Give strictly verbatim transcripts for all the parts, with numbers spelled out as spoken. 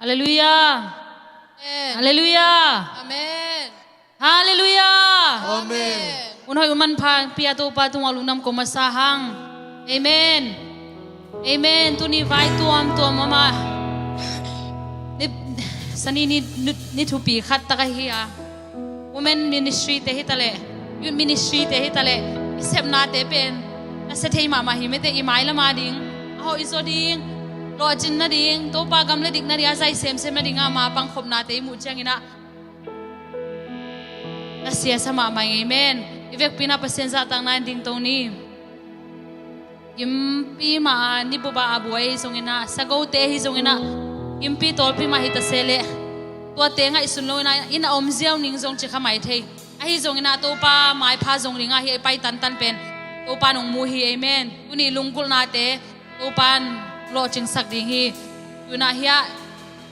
Halleluiah. Amen. Halleluiah. Amen. Halleluiah. Amen. Hun hoih hun manpha pia Topa tungah lungdam ko masa hang. Amen. Amen. Tuni vai tuamtuam mama ni, sani ni, ni, ni thupi khat tak ahi a, women ministry te hi taleh, youth ministry te hi taleh, i sepnate pen na sia thei mahmah hi mete, i mailam a ding, a hoih zaw ding, lawhcin nading, Topa gam le dik nading, a zai semsem nading a ma pangkhopnate i muh ciangin ah na siasa mahmah ing. Amen. I vekpi-in ah Pasian zahtakna in dingto ni. Gimpi mah a ni buba a buai zongin ah, sagote ahi zongin ah, gimpi tawlpi mah hi ta se leh, tuate ngaihsun loin ah, inn a om ziau ning zong ci kha mai thei. Ahi zongin ah Topa maipha zong ding ahi a, i pai tantan pen Topa nong mu hi. Amen. Tuni lunggulhnate Topa in lawhcingsak ding hi. Tuna hiah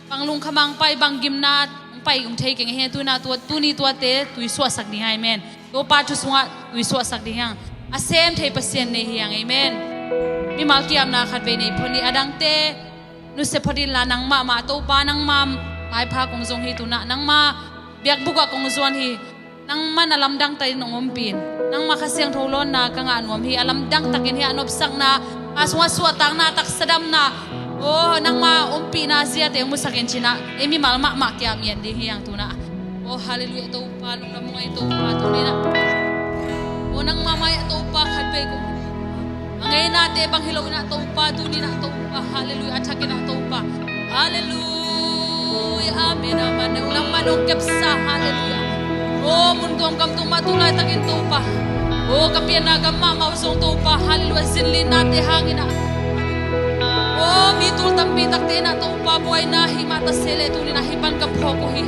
bang lungkham a hong pai, bang gimna hong pai om thei keng hi. Tuna tua, tuni tuate tuisuahsak ding hi. Amen. Topa thu sungah tuisuahsak ding hi hang. A sem thei Pasian nei hi hang. Amen. Mimal ki-apna khatvei nei phot ni, a dangte nusia phot inla, nangmah mah Topa, nangmah maipha kong zong hi. Tuna nangmah biakbuk ah kong zuan hi. Nangmah na lamdang takin hong ompih in. Nangmah Kha Siangtho lawnna ka ngah nuam hi. A lamdang takin hi a nopsakna, a sungah suahtakna, taksa damna, aw, nangmah ompihna ziate hong musak in ci-in ah, ei mimal mahmah ki-ap ngiat ding hi hang tuna. Aw, halleluiah Topa, lungdam ung ei Topa, tuni-in ah. Aw, nangmah mai-ah Topa khatvei kong, a ngeinate bang hi loin ah Topa, tuni-in ah Topa, halleluiah, a thakin ah Topa. Halleluiah, amen, amen. Nangmah nong kepsa, halleluiah. Aw, mun tuamtuam tung mah tu laitakin Topa. Aw, ka pianna gam mahmah uh zong Topa, halleluiah, zinlinnate hangin ah. Aw, mi tul tampi takte in ah Topa buaina hi mah ta se leh, tuni-in ah hih pan ka phawk uh hi.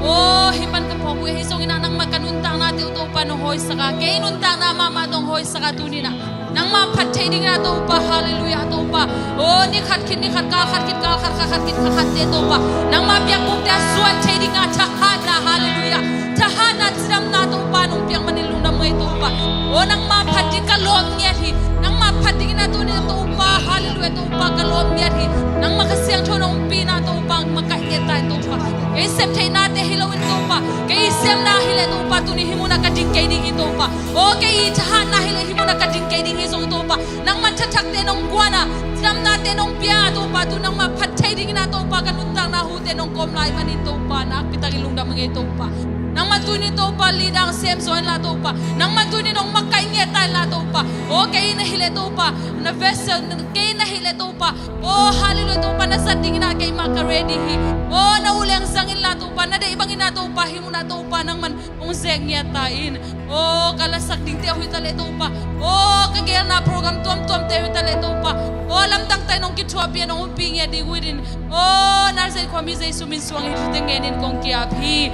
Aw, hih pan ka phawk uh hi. Ahi zongin ah nangmah ka nuntaknate uh Topa nong hawisak a, kei nuntakna mahmah nong hawisak a, tuni-in ah nangmah phat thei dingin ah Topa, halleluiah, Topa. Aw, ni khat khit ni khat, kal khat khit kal khat, kha khat khit kha khatte Topa, nangmah biakbukte a zuan thei dingin ah thahatna, halleluiah, thahatna, cidamna Topa nong piak manin lungdam ung ei Topa. Aw, nangmah phat ding ka lawp ngiat hi. Nangmah phat dingin ah tuni-in ah Topa, halleluiah, Topa ka lawp ngiat hi. Nangmah Kha Siangtho na ompihna Topa makaih ngiat ta in Topa. Kei septheihnate hi loin Topa, kei i siamna hi leh Topa, tuni hih munah ka ding kei ding hi Topa. Aw, kei i thahatna hi leh hih munah ka ding kei ding hi zong Topa, nangmah thathakte nong guan a, cidamnate nong pia a Topa, tu nangmah phat thei dingin ah Topa, ka nuntakna hute nong kawm lai manin Topa, nakpi takin lungdam ung ei Topa. Nangmah tuni-in Topa leader sem zaw inla Topa, nangmah tuni-in nong makaih ngiat ta inla Topa. Aw, kei na hi leh Topa, na vessel, kei na hi leh Topa. Aw, halleluiah, Topa na zat dingin ah keimah ka ready hi. Aw, na uleng zang inla Topa, na deih bangin ah Topa, hih munah Topa nangman hong zek ngiat ta in. Aw, ka lasak dingte uh hi taleh Topa, aw, ka geelna program tuamtuamte uh hi taleh Topa, aw, lamdang takin hong kithuahpih in, hong ompih ngiat ding uh hi in. Aw, Nazareth khuami Jesu min suangin hih thute ngenin kong ki-ap hi.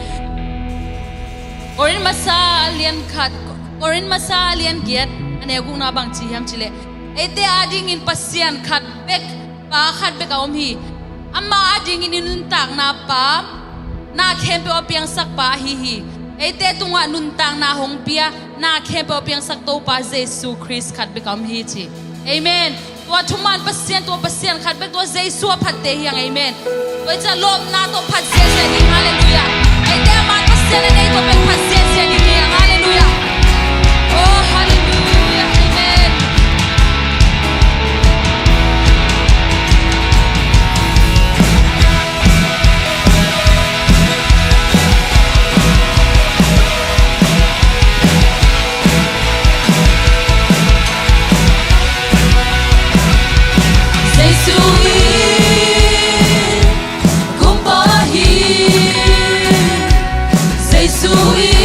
Korin Masa a lian khat, Korin Masa a lian giat, a neu gukna bang ci hiam cih leh, eite adingin Pasian khat bek, Pa khat bek a om hi. Amah adingin i nuntakna Pa, na khempeuh a piangsak Pa ahi hi. Eite tungah nuntakna hong pia, na khempeuh a piangsak Topa Jesu Khrist khat bek a om hi, ci. Amen. Tua thuman Pasian, tua Pasian khat bek, tua Jesu a phatte hi hang. Amen. Tua hi ciang lawpna tawh phat ziahziah ding. Halleluiah. Eite a man Pasian a nei tawh bek phat ziahziah ding hi hang. Halleluiah. Oh, halleluiah. Amen. Jesu in kumpa hi, Jesu in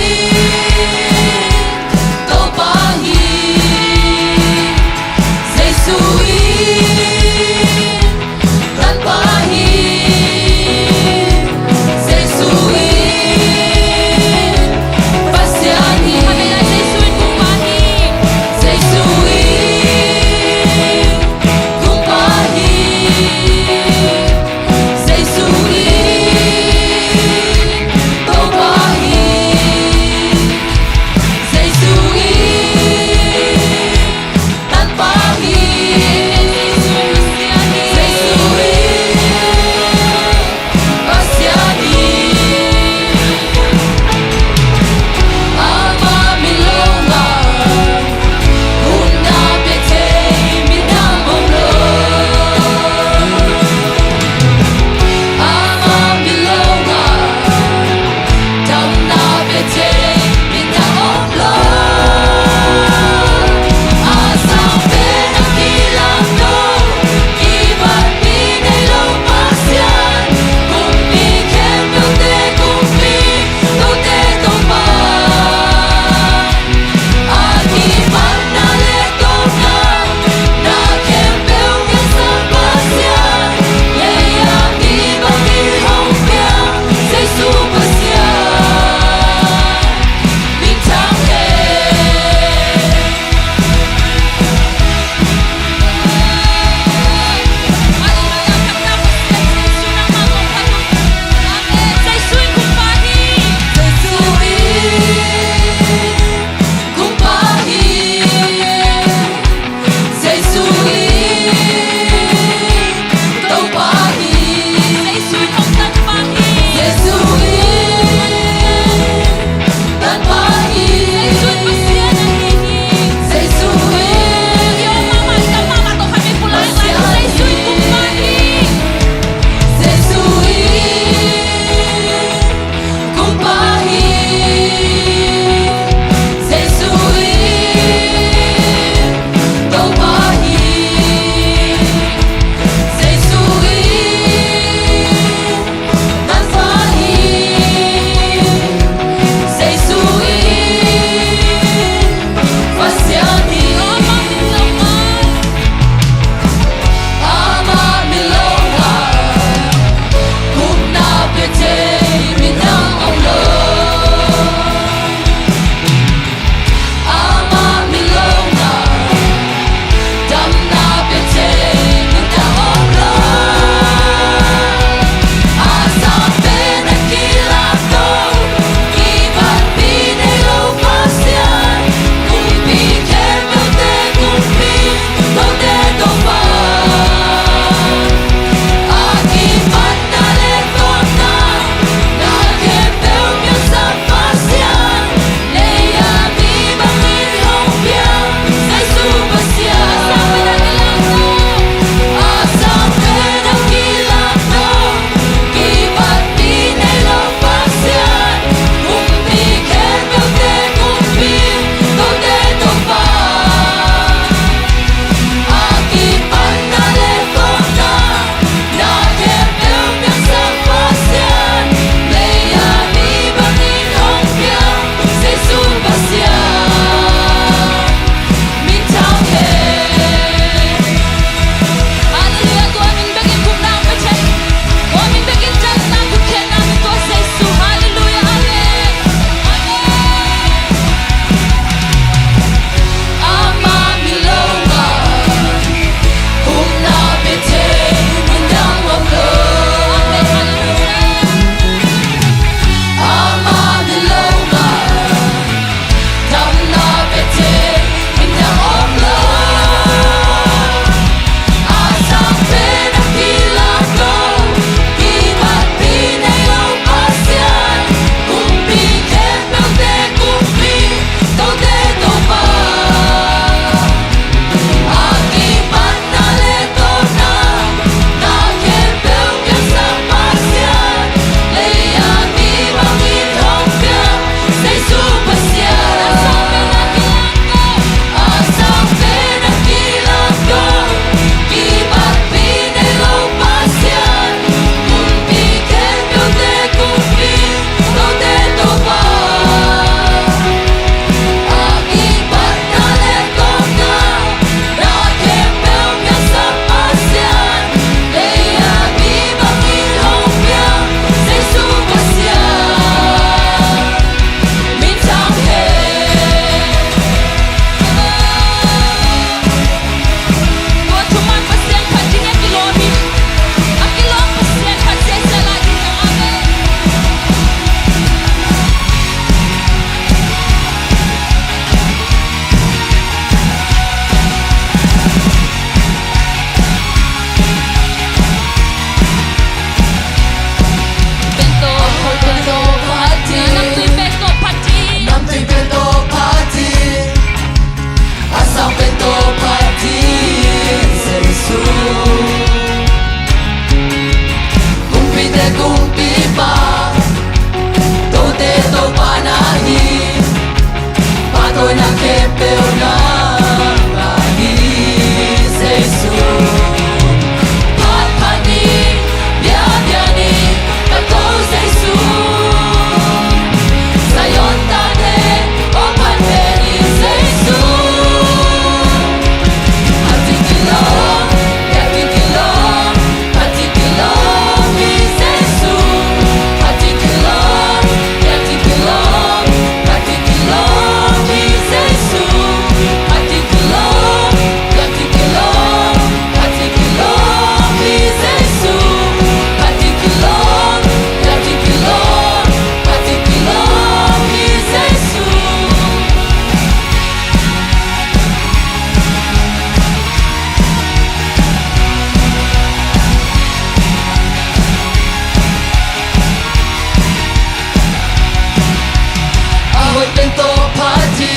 A hoih pen tawh phat hi,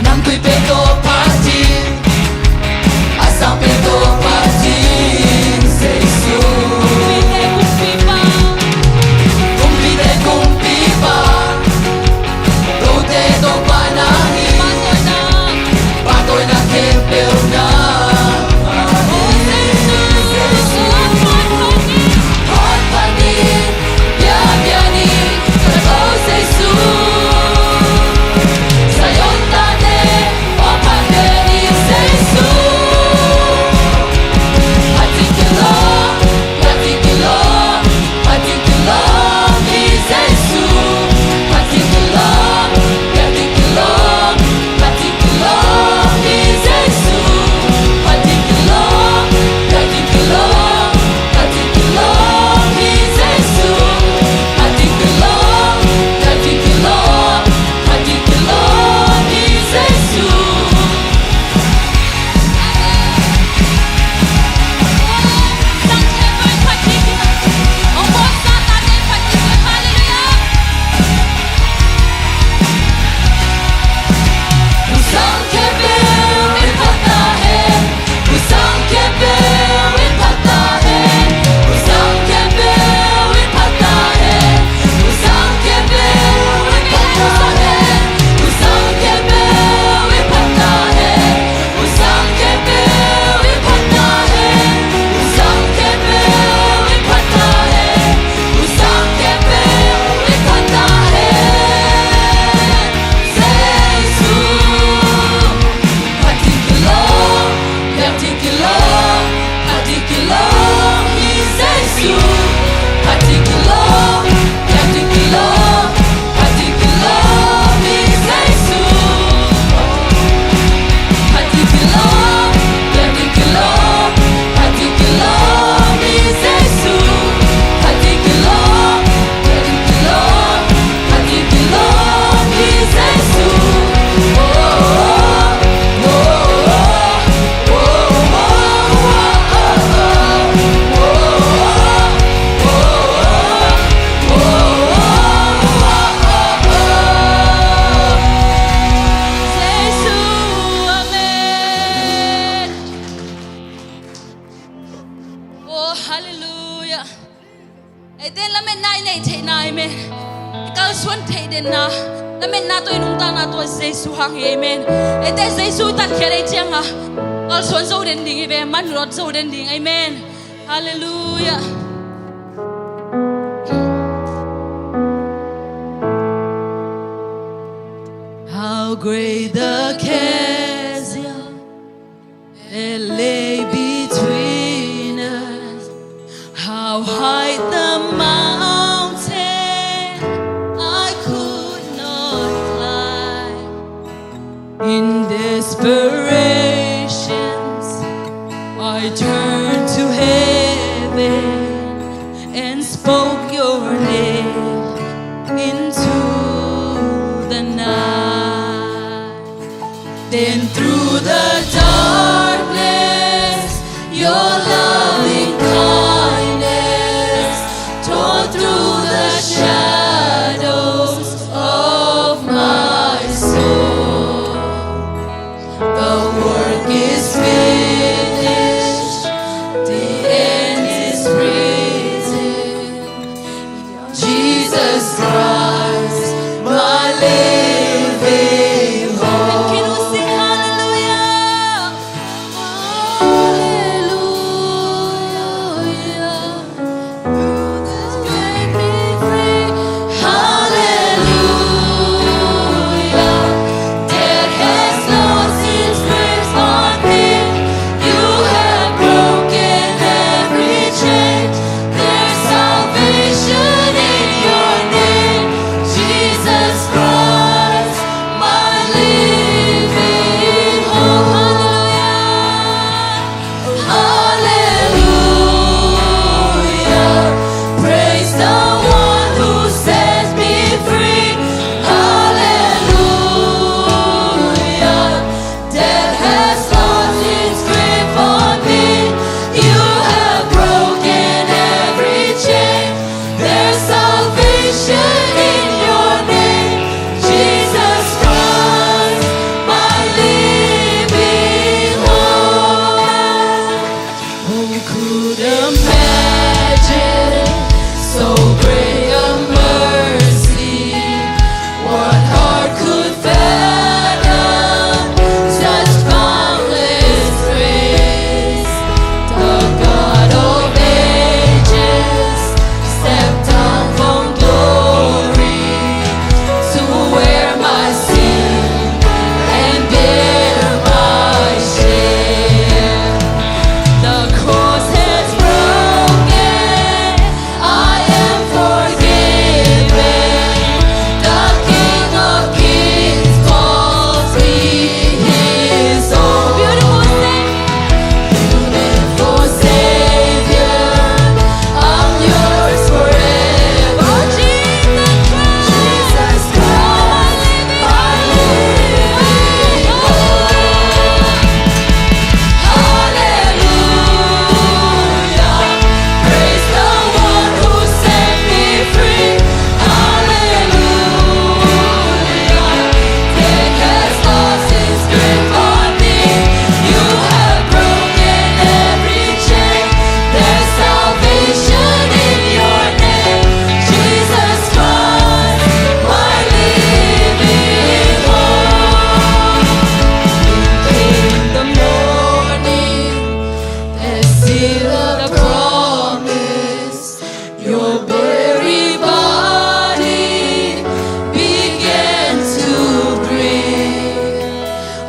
namtui pen tawh phat hi, a sang pen tawh phat hi, Jesu. Kumpite kumpipa, tote Topa na hi, pahtawinak khempeuh na. Jesu, amen. Oh, halleluia. Eite lametna i neih theihna, amen. I kalsuan theih denna, lametna tawh i nuntakna tawh Jesu hang hi, amen. Eite Jesu i tatkhiat ei cianga kalsuan zo den ding hi ve, manluat zo den ding, amen. Halleluia. How great the chasm that lay between us, how high the mountain I could not climb. In desperation, I turned to heaven and spoke your name into the night. Then through the darkness, your loving kindness tore through the shadows of my soul. The work is finished, the end is written. Jesus Christ, my living hope.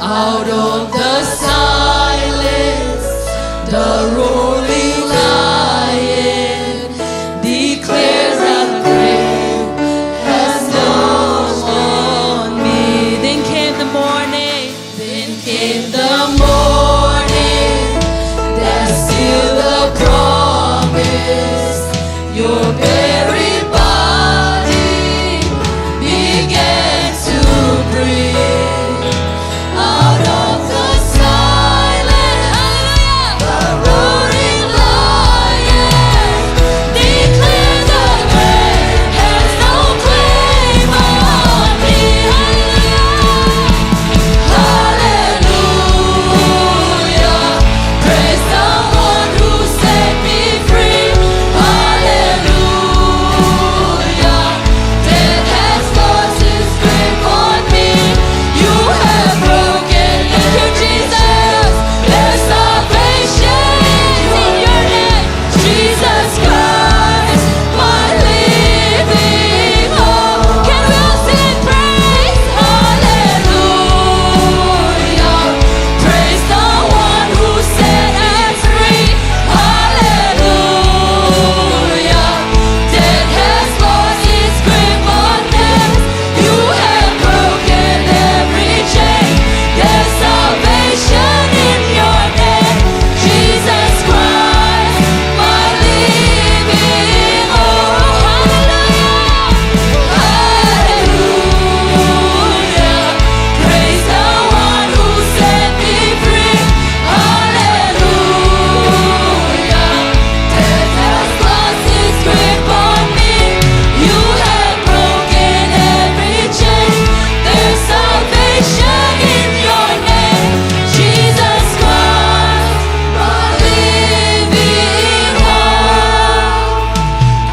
Out of the silence, the roaring lion declares, "The grave has no more me." Then came the morning. Then came the morning that sealed the promise. Your very body began to breathe. Out of the silence, hallelujah, the roaring lion declares, "The grave has no claim on me." Hallelujah. Hallelujah. Praise the one who set me free. Hallelujah. Death has lost its grip on me. You have broken. Thank you, Jesus. There's salvation in your name. Jesus Christ, my living hope. Can we all sing praise? Hallelujah. Praise the one who set us free. Hallelujah. Death has lost its grip on us. You have broken every chain. There's salvation in your name. Jesus Christ, my living hope. Hallelujah. Hallelujah. Praise the one who set me free. Hallelujah. Death has lost its grip on me. You have broken every chain. There's salvation in your name, Jesus Christ, my living hope.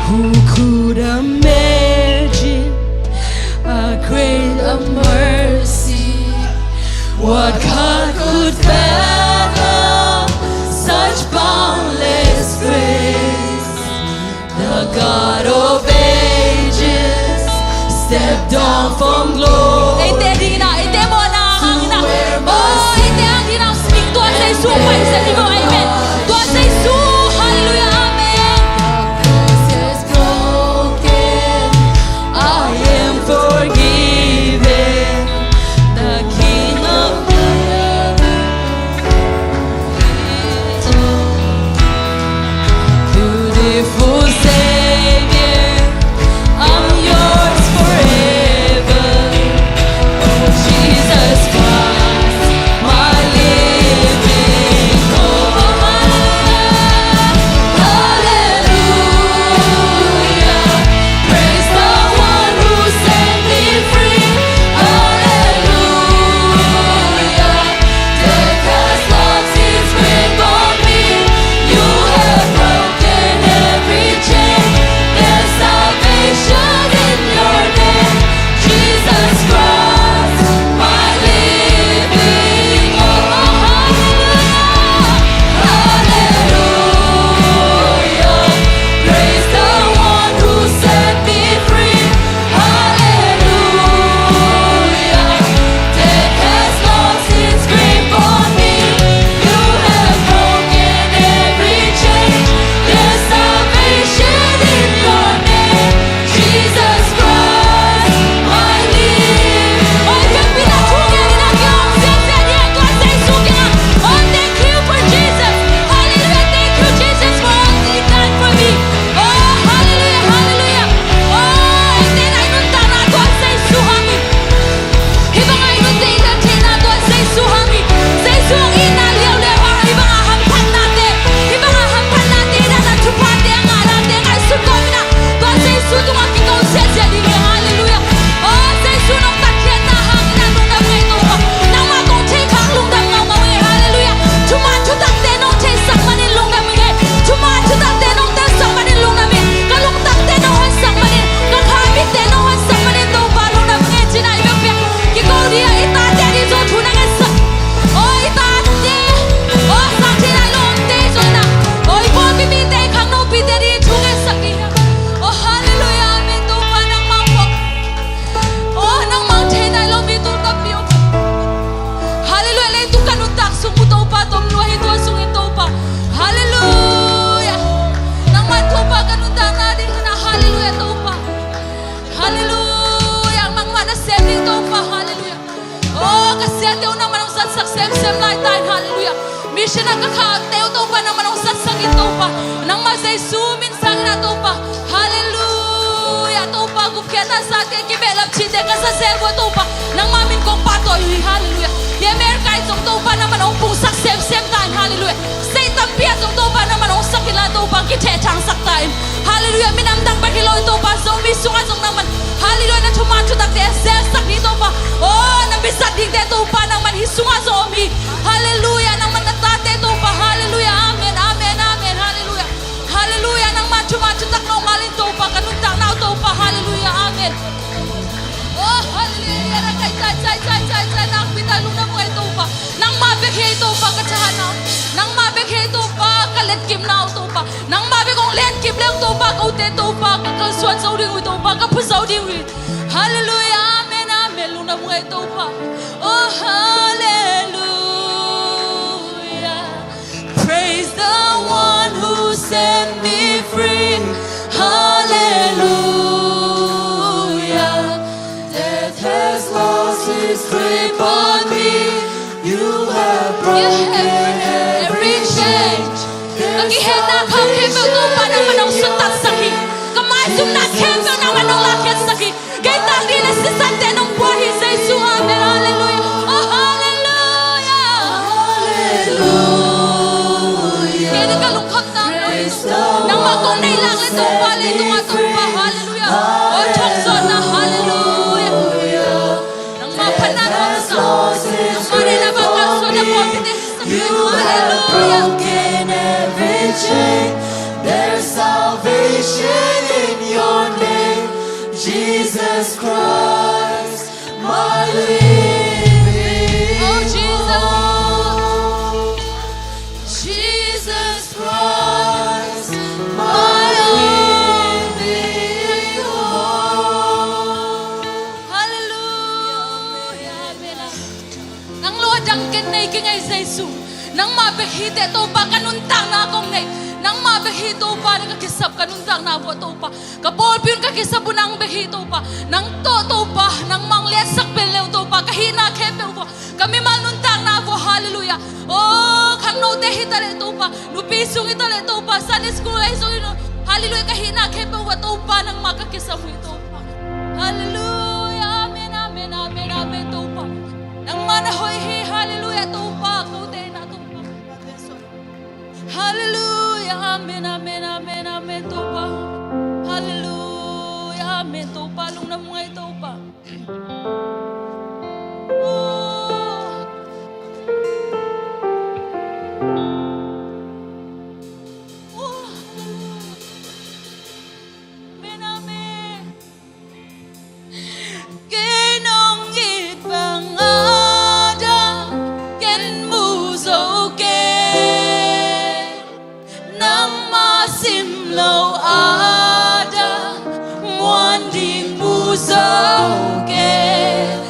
Who could imagine a greater mercy? What heart could fathom such boundless grace? The God of ages stepped down from glory. Ei te dina, ei te mawhna hang ina. Oh, ei te hang ina. Speak to us, Jesu. Praise the Lord. Amen. To us, Jesu. Hallelujah. Amen. The curse is broken. I am forgiven. The King of Beautiful Savior, I'm yours forever. Te teu nangman hong zatsak semsem lai ta in, halleluiah. Mission a ka khate uh Topa nangman hong zatsak in Topa. Nangmah Jesu min sangin ah Topa. Halleluiah. Topa gupkhiatna zate kibehlap cihte ka za zel uh a Topa. Nangmah min kong pahtawi uh hi, halleluiah. Hi America in zong Topa nangman hong pungsak semsem ta in, halleluiah. State tampi ah zong Topa nangman hong sak in la Topa kithehthangsak ta in. Halleluiah. Minam dang bek hi lo in Topa Zomi sungah zong nangman, halleluiah, na thuman thutakte zelsak ni Topa. Oh, na mizat dingte Topa nangman hih sungah zong om hi. Halleluiah. Nangman na tate Topa. Halleluiah. Amen, amen, amen. Halleluiah. Halleluiah. Nangman thuman thutak nong ngal in Topa ka nuntakna uh Topa. Halleluiah. Amen. Oh, halleluiah. Rak kai cai cai cai cai cai nakpi ta lungdam uh ei Topa. Nangmah bek hi Topa ka thahatna uh. Nangmah bek hi Topa ka letkipna uh Topa. Nangmah bek hong letkip leng Topa ka utte Topa ka kalsuan zo ding uh hi Topa, ka phu zo ding uh hi. Halleluiah. Amen, amen. Lungdam uh ei Topa. Oh, halleluiah. Praise the one who set me free. Hallelujah. Death has lost its grip on me. You have broken every chain. Ka kihehna khempeuh Topa nangman hong suttatsak hi. Ka maizumna khempeuh nangman hong lakkhiatsak hi. Kei tang ding le sisante nong pua hi Jesu. Amen. Halleluiah. Oh, halleluiah. Halleluiah. Kei ding ka lungkhamna nangmah kong neih lak le Topa, leitungah Topa. Halleluiah. Oh, thokzawhna. Halleluiah. Nangmah phatna nong sa. Nangmah neihna bang kalsuanna pawlpite. You have broken every chain. There's salvation in your name, Jesus Christ, my living hope. Oh, Jesus. Jesus Christ, my living hope. Halleluiah. Amen. Nang lo a dang ken nei kingei Jesu. Nangmah bek hi teh Topa ka nuntakna kong neih. Nangmah bek hi Topa, na ka kisap ka nuntakna uh ah Topa. Ka pawlpi un ka kisap uh nang bek hi Topa. Nang tawh Topa, nangmah hong liatsak pen le uh Topa. Ka hihna khempeuh uh ah. Ka mimal nuntakna uh ah. Halleluiah. Oh, khangnote hi ta leh Topa. Nupi sung hi ta leh Topa. Sunday school ahi zongin uh. Halleluiah. Ka hihna khempeuh uh ah Topa, nangmah ka kisap uh hi Topa. Halleluiah. Amen, amen, amen, amen, Topa. Nangmah na hoih hi, halleluiah, Topa, kote na Topa. Halleluiah, amen, amen, amen, amen, Topa. Halleluiah, amen, Topa, lungdam uh ei Topa. Oh. Oh, halleluiah. Amen, amen. Kei nong it bang a dang ken mu zo kei. Nangmah sim lo a dang muan ding mu zo kei.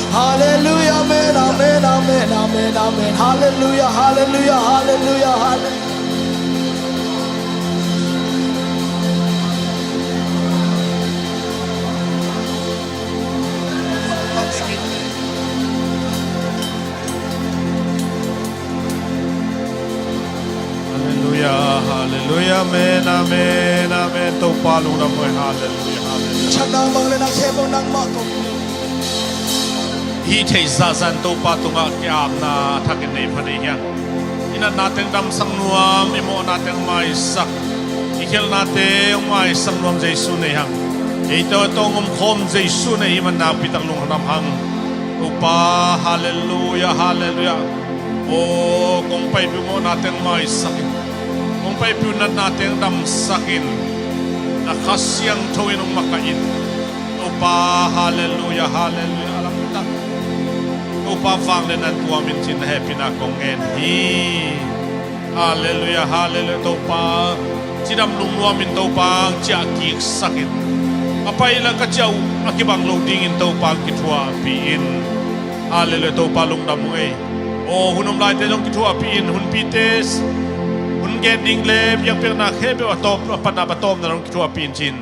Hallelujah, amen, amen, amen, amen, amen. Hallelujah, hallelujah, hallelujah, hallelujah. Hallelujah, hallelujah, amen, amen, amen. Topa lungdam hoi, hallelujah, hallelujah. Chan nang bang le nang khe bang nang mah ko. Hih theih zahzah in Topa tungah ki-apna a thakin nei pha nei hiang. I natna teng damsak nuam, i mawhna teng maisak, i khialhnate hong maisak nuam Jesu nei hang. Ei tawh tawh hong omkhawm Jesu nei hi man nakpi tak lungdam hang. Topa, hallelujah, hallelujah. Aw, kong paipih mawhna teng maisak in, kong paipih natna teng damsak in, na Kha Siangtho in hong makaih in. Topa, hallelujah, hallelujah. A lamtak Topa vangliatna in tuam in ci-in na hehpihna kong ngen hi. Hallelujah, hallelujah. Topa, cidam lungnuam in Topa hong ciah kiksak in, a pai la ka ciah uh a kibang lo dingin Topa hong kithuahpih in. Hallelujah, Topa lungdam hong ei. Aw, hun om laite zong kithuahpih in, hunpite hun gen ding le biakpiakna khempeuh a tawp, a patna a tawpna zong kithuahpih in ci-in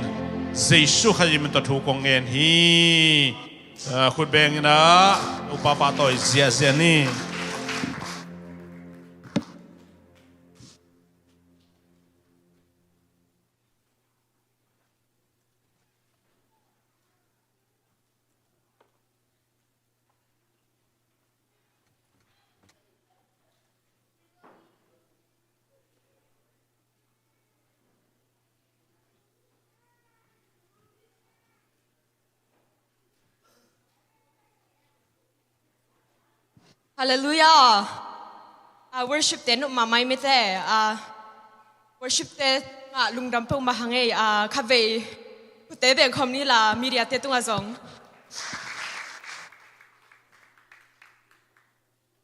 Jesu Khazih min tawh thu kong ngen hi. Ah, khut beng in ah, Topa pahtawi ziahziah ni. Hallelujah. Ah, worship te nuam mahmah ei mite. Ah, worship te ah lungdam peuhmah hang ei. Ah, khavei thute beng khawm ni la, media te tungah zong.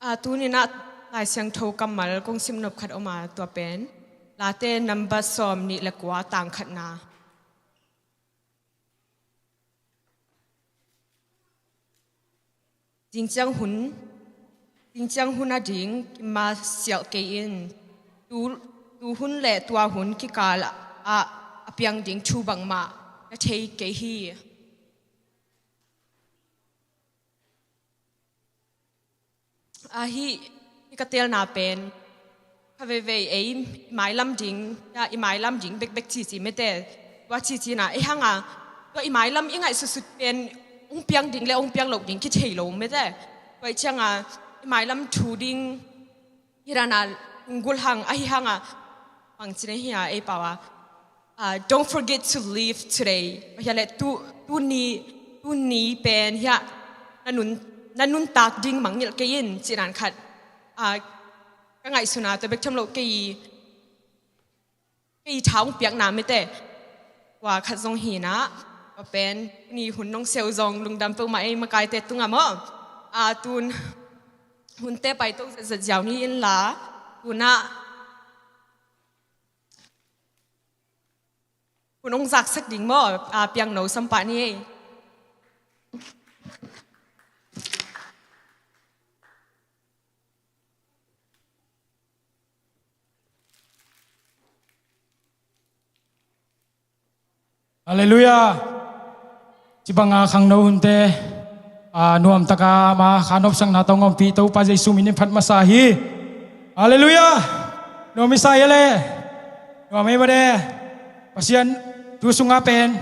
Ah, tuni-in ah Lai Siangtho kammal kong sim nop khat om a, tua pen Late number sawm nih le kua, tang khatna. Zingciang hun, zingciang hun ading kimasialh kei in. Tu, tu hun le tua hun kikal ah a piang ding thu bangmah na thei kei hi. Ahi, hih ka teelna pen khaveivei ei i mailam ding, ya, i mailam ding bekbek cici mete. Tua cici na ei hanga, tua i mailam i ngaihsutsut pen hong piang ding le hong piang loh ding kithei lo mete. Tua ih cianga i mailam thu ding hi dana lunggulh hang, ahi hanga bangci na hi a, ei pau a, ah, "Don't forget to live today." Hiah le tu, tuni, tuni pen hiah na nun, na nuntak ding mangngilh kei in, cih dan khat, ah, ka ngaihsutna tua bek tham lo kei, kei tha hong piakna mete. Tua khat zong hi na, tua pen tuni hun nong seu zong lungdam peuhmah ei makaite tungah maw. Ah, tun hunte paito zetzet ziau ni inla, tunah hun hong zaksak ding maw, a, piangno sam pah ni ei. Halleluiah. Cibanga khangno hunte, a, nuamtaka ama kha nopsakna tawh hong ompih Topa Jesu min in phat masa hi. Halleluiah. Nuam i sa hi a le. Nuam ei made. Pasian thu sunga pen,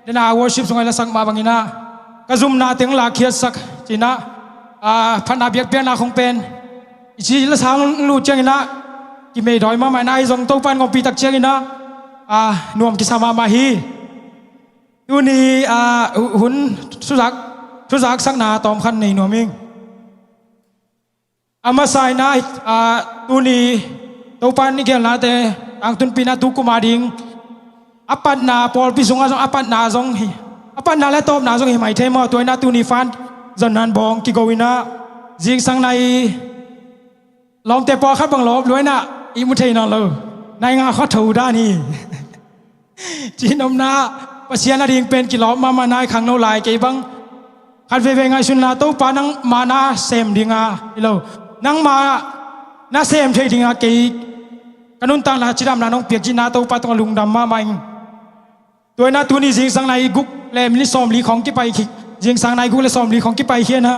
dena worship sunga i lasak mah bangin ah, ka zumna teng lakkhiatsak cinah, a, phatna biakpiakna khong pen i ci lasang lut cianginah, kimeidawi mahmah inah, ahi zong Topa in hong ompih tak cianginah, a, nuam kisa mahmah hi. Tuni, a, hu-, hun thuzak, thuzaksakna tawmkhat nei nuam ing. A masa inah, a, tuni Topa in i geelnate tangtunpihna tu kum a ding a patna, pawlpi sungah zong a patna zong hi, a patna le tawpna zong hi mai thei maw? Tua inah tuni fan zonnan bawng kigo inah zingsang nai lawmte pawlkhat bang lawp lua inah i mu thei nawn lo. Nai nga khuatho dan hi. Cihnopna, Pasian a ding pen kilawm mahmah nai, khangno lai kei bang. Khat veivei ngaihsunna, Topa nangma na sem dinga hi lo, nangma na sem thei dinga kei ka nuntakna cidamna nong piak cihna Topa tungah lungdam mahmah ing. Tua inah tuni zingsang nai guk le minit sawmli khawng kipai khik, zingsang nai guk le sawmli khawng kipai khianah,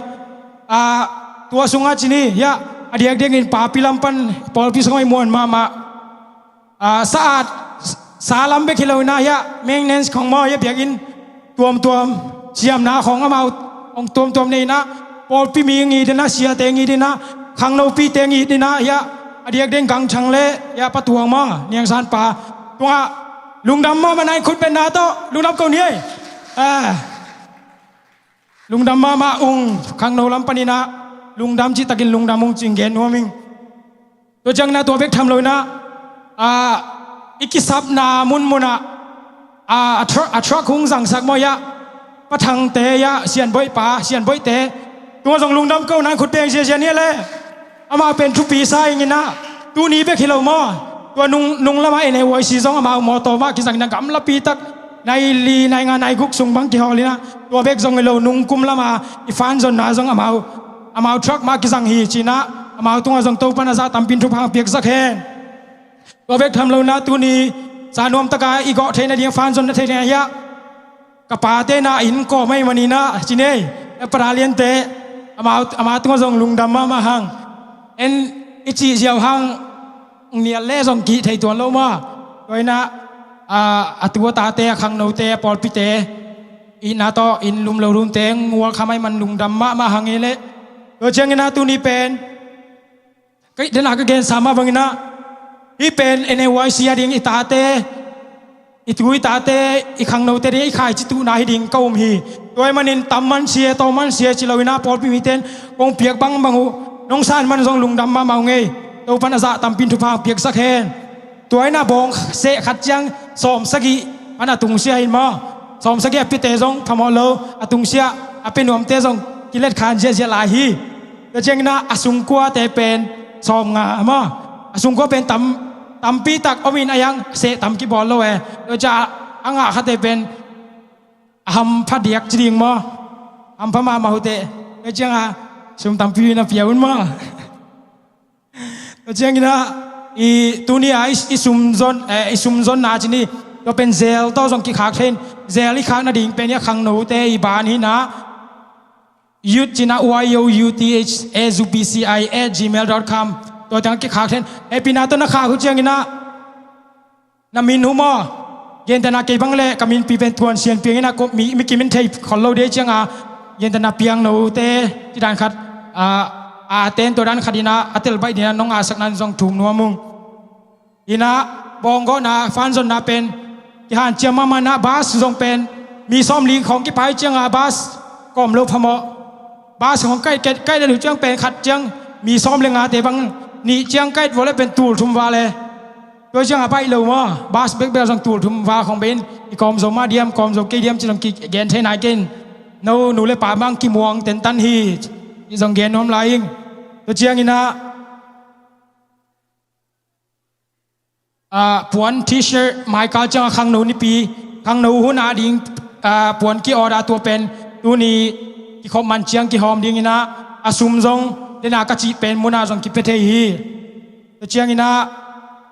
a, tua sungah cini hiah a diakdiakin papi lam pan pawlpi sungah i muan mahmah, a, sa-at, sa lam bek hi lo inah hiah maintenance khawng maw hiah biakinn tuamtuam siamna khawng amau hong tuamtuam nei inah pawlpi mi ngi dinah, siate ngi dinah, khangnopite ngi dinah hiah a diakdiakin gangthang le hiah patuang maw niangsanpa tungah lungdam mahmah na in khut betna tawh lungdam ko ni ei. A, lungdam mahmah ung, khangno lam paninah lungdam cihtakin lungdam ung cih gen nuam ing. Tua cianginah tua bek tham lo inah, a, i kisapna munmunah, a, a truck, a truck hong zangsak maw hiah, Pa Thangte hiah, Sianboih pa, Sianboihte tungah zong lungdam ko na in khut beng ziazia ni le. Amau pen thupi sa inginah tuni bek hi lo maw, tua nung, nung lamah N A Y C zong amau mawtaw mah kizangin a gamlapi tak nai li, nai nga, nai guk sung bang kihawl inah, tua bek zong hi lo nungkum lama i fanzonna zong amau, amau truck mah kizang hi cinah amau tungah zong Topan a zah tampin thupha hong piaksak hen. Tua bek tham lo inah tuni sa nuamtaka i gawh theih nading fanzon na theih nading hiah ka pate na inn kawm ahih maninah cini ei, e, Pa Thaliante amau, amau tungah zong lungdam mahmah hang. En i cih ziau hang nial le zong kih thei tuan lo maw. Tua inah, a, a tu a tate, a khangnote, a pawlpite itna tawh inn lum lo runte ngual khamai man lungdam mahmah hang hi leh. Tua cianginah tuni pen kei dena ka gensa mah banginah hih pen N A Y C a ding i tate, i tu i tate, i khangnote ding i khaici tuhna hi ding ka um hi. Tua ahih manin tam man sia, taw man sia ci lo inah pawlpi mite in kong piak bangbang uh nong san man zong lungdam mahmah ung ei. Topan a zah tampin thupha hong piaksak hen. Tua inah bawng seh khat ciang sawmsagih pan a tungsia hi maw. Sawmsagih a piate zong phamawh lo, a tungsia a pia nuamte zong kiletkhan ziahziah lai hi. Tua cianginah a sungkuate pen sawmnga maw. A sungkua pen tam, tampi tak om in a iang seh tam kibawl lo e. Tua ciang a ngah khate pen a hampha diak ci ding maw. Hampha mahmah uh teh. Tua cianga sum tampi na pia un maw. Tua cianginah i tuni a i, i sumzon, eh, i sumzonna cini tua pen zel tawh zong kikhak thei in, zel i khak nading pen i a khangnote i ban hinah youth cinah Y O U T H A Z U B C I at gmail dot com. Tua teng kikhak thei in hehpihna tawh na khak uh cianginah na min uh maw. Gentehna kei bang le ka minpi pen Thuan Sian Piang inah ko mi, mi kimin thei khol lo dei cianga gentehna Piangnote ci dan khat, a, a ten tua dan khat inah a tel baih dinah nong a sakna zong thum nuam ung. Inah bawng gawhna fanzonna pen kihanciam mahmah inah bus zong pen mi sawmli khawng kipai cianga bus kawm lo phamawh. Bus khawng kaih, kaih, kaih le lu ciang pen khat ciang mi sawm le ngate bang nih ciang kaih vua le pen tul thum val e. Tua cianga baih lo maw, bus bekbek zong tul thum val khawng bei in i kawm zo mah diam, kawm zo kei diam ci zong kigen thei nai kei in. No nu le pa bang kimuang tentan hi ci zong gen nuam lai ing. Tua cianginah a, puan T-shirt, Michael cianga khangno nipi, khangno hun a ding, a, puan ki-order tua pen tuni kikhop man ciang kihawm dinginah a sum zong dena ka cih pen munah zong kipia thei hi. Tua cianginah,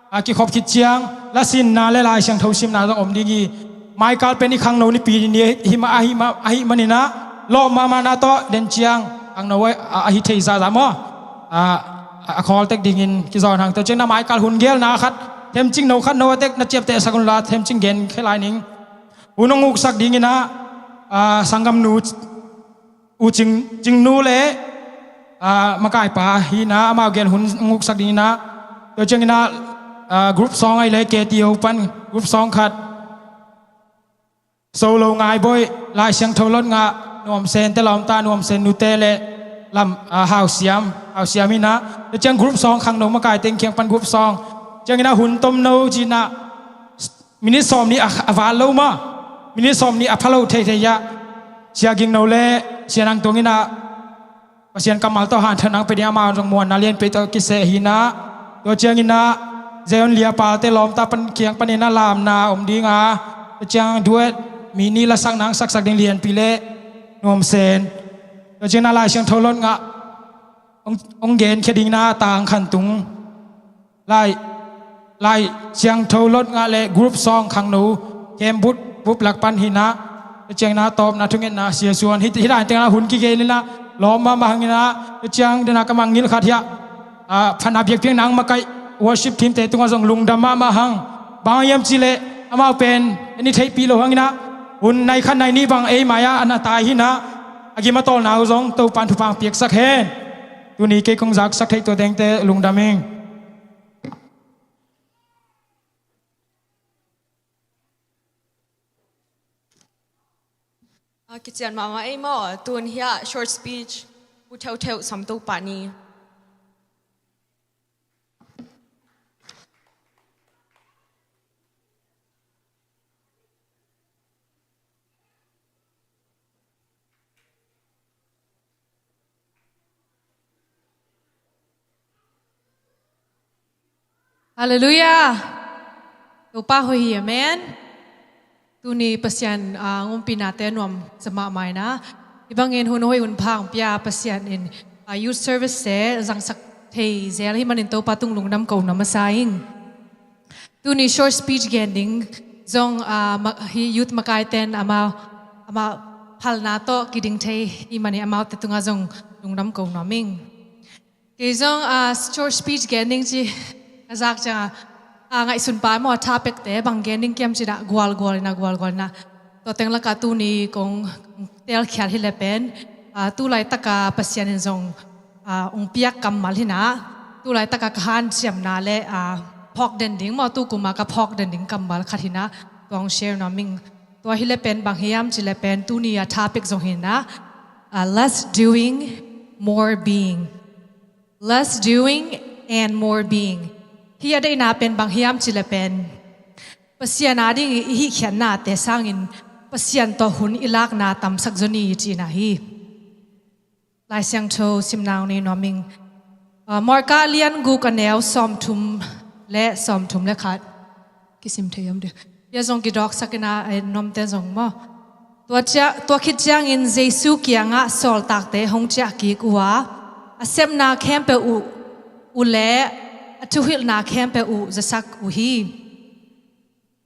a, kikhop khit ciang lasinna le Lai Siangtho simna zong om ding hi. Michael pen i khangno nipi ni hi mah, ahi mah, ahi maninah lawp mahmahna tawh den ciang khangno a, a, ahi thei zahzah maw. A, a, a khawl tek dingin kizawn hang. Tua cianginah Michael hun gelna khat themcing no khat no a tek na ciaptehsak unla themcing gen khia lai ning. Hun hong uksak dinginah, a, sanggamnu U Cing, Cingnu le, a, makaipa hinah amau gen hun hong uksak dinginah. Tua cianginah, a, group song ahi le K T O pan group song khat. Solo Ngaiboih, Lai Siangtho Lot Ngah, Nuam Sen te lawmta, Nuam Sen nute le lam, a, Hau Siam, Hau Siam hinah. Tua ciang group song khangno makai teng kiang pan group song. Cianginah hun tomno cinah minit sawmnih a, a val lo maw. Minit sawmnih a pha lo theithei ah Sia Gingno le Sia Nang Tuang inah Pasian kammal tawh hanthawn nang pia ding amau zong muanna lianpi tawh kiseh hinah. Tua cianginah Zion Lia Palte lawmta pan kiang paninah lamna om dinga. Tua ciang duet mi nih lasak nang saksak ding lianpi le Nuam Sen. Tua ciangin ah Lai Siangtho lot ngah hong, hong genkhia dingin ah tang khan tung. Lai, Lai Siangtho lot ngah le group song khangno camp bup, bup lak pan hi-in ah, tua ciangin ah tawpna thungetna Sia Suan hi, hi lai teng ah hun kigen in ah lawm mahmah hang in ah, tua ciang dena ka mangngilh khat hiah, a, phatna biakpiakna hong makaih worship team te tungah zong lungdam mahmah hang. Bang hiam cih leh amau pen ei i theihpih loh hang in ah, hun nai khat nai nih bang ei mai-ah a na tai hi-in ah, a gim a tawlna uh zong Topa'n thupha hong piaksak hen. Tuni kei kong zaksak theih tua tengte lungdam ing. A kician mahmah ei maw, tun hiah short speech, Pu Theutheuh sam to pah ni. Halleluiah. Topa hoih hi, amen. Tuni Pasian, ah, hong ompihna te nuam sa mahmah in ah, hih bangin hun hoih hun pha hong pia Pasian in, ah, youth service te zangsak thei zel ahih manin Topa tung lungdam ko nuam masa ing. Tuni short speech gen ding zong, ah, ma-, hih youth makai ten amau, amau phalna tawh kiding thei ahih manin amaute tungah zong lungdam ko nuam ing. Kei zong, ah, short speech gen ding ci ka zak ciangin, ah, ngaihsun pa maw, a tha pekte bang gen ding kiam ci-in ah gualgual in ah, gualgual in ah. Tua teng lakah tuni kong teelkhial hi leh pen, ah, tu laitak a Pasian in zong, ah, hong piak kammal hi-in ah, tu laitak a ka hanciamna le, ah, phawk den ding maw, tu kum a ka phawk den ding kammal khat hi-in ah, tua hong share nuam ing. Tua hi leh pen bang hiam cih leh pen tuni a tha pek zong hi-in ah, ah, less doing, more being. Less doing and more being. Hih a deihna pen bang hiam cih leh pen Pasian a ding i hihkhiatnate sangin Pasian tawh hun i lakna tamsak zaw ni cihna hi. Lai Siangtho simna hong nei nuam ing. Ah, Marka lian guk a neu sawmthum le sawmthum le khat. Kisim thei om ding. Hia zong kidawksak in ah, eh, nuamte zong maw. Tua cia-, tua khit ciangin Jesu kiangah sawltakte hong ciah kik uh a, a sepna khempeuh uh, uh le a thuhilhna khempeuh uh zasak uh hi.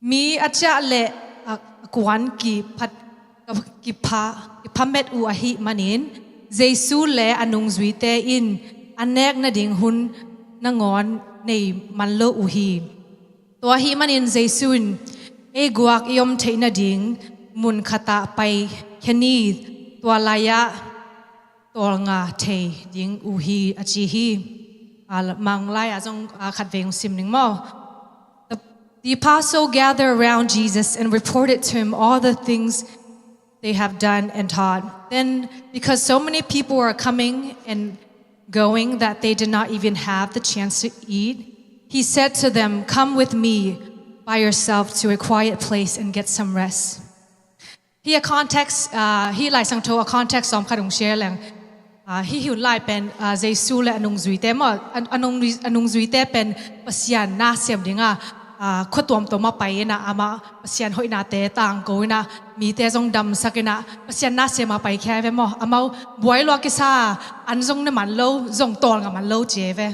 Mi a ciah le a, a kuan kiphat, kipha, kiphamet uh ahih manin, Jesu le a nungzuite in a nek nading hun nangawn nei man lo uh hi. Tua ahih manin Jesu in, "Ei guak i om theih nading mun khatah paikhia ni, tua lai-ah tawlnga thei ding uh hi," a ci hi. A, Mang lai-ah zong, a, khatvei hong sim ning maw. The, the apostles gathered around Jesus and reported to him all the things they have done and taught. Then, because so many people were coming and going that they did not even have the chance to eat, he said to them, "Come with me by yourself to a quiet place and get some rest." Hih a context, ah, hih Lai Siangtho a context sawm khat hong share leng. Ah, hih hun lai pen, ah, Jesu le a nungzuite maw, a, a nung, a nungzuite pen Pasian na sem dingin, ah, khua tuamtuam ah pai in ah, amah Pasian hoihnate tangko in ah, mite zong damsak in ah, Pasian na sem ah paikhia ve maw. Amau buai lua kisa, an zong ne man lo, zong tawlnga man lo ci ve.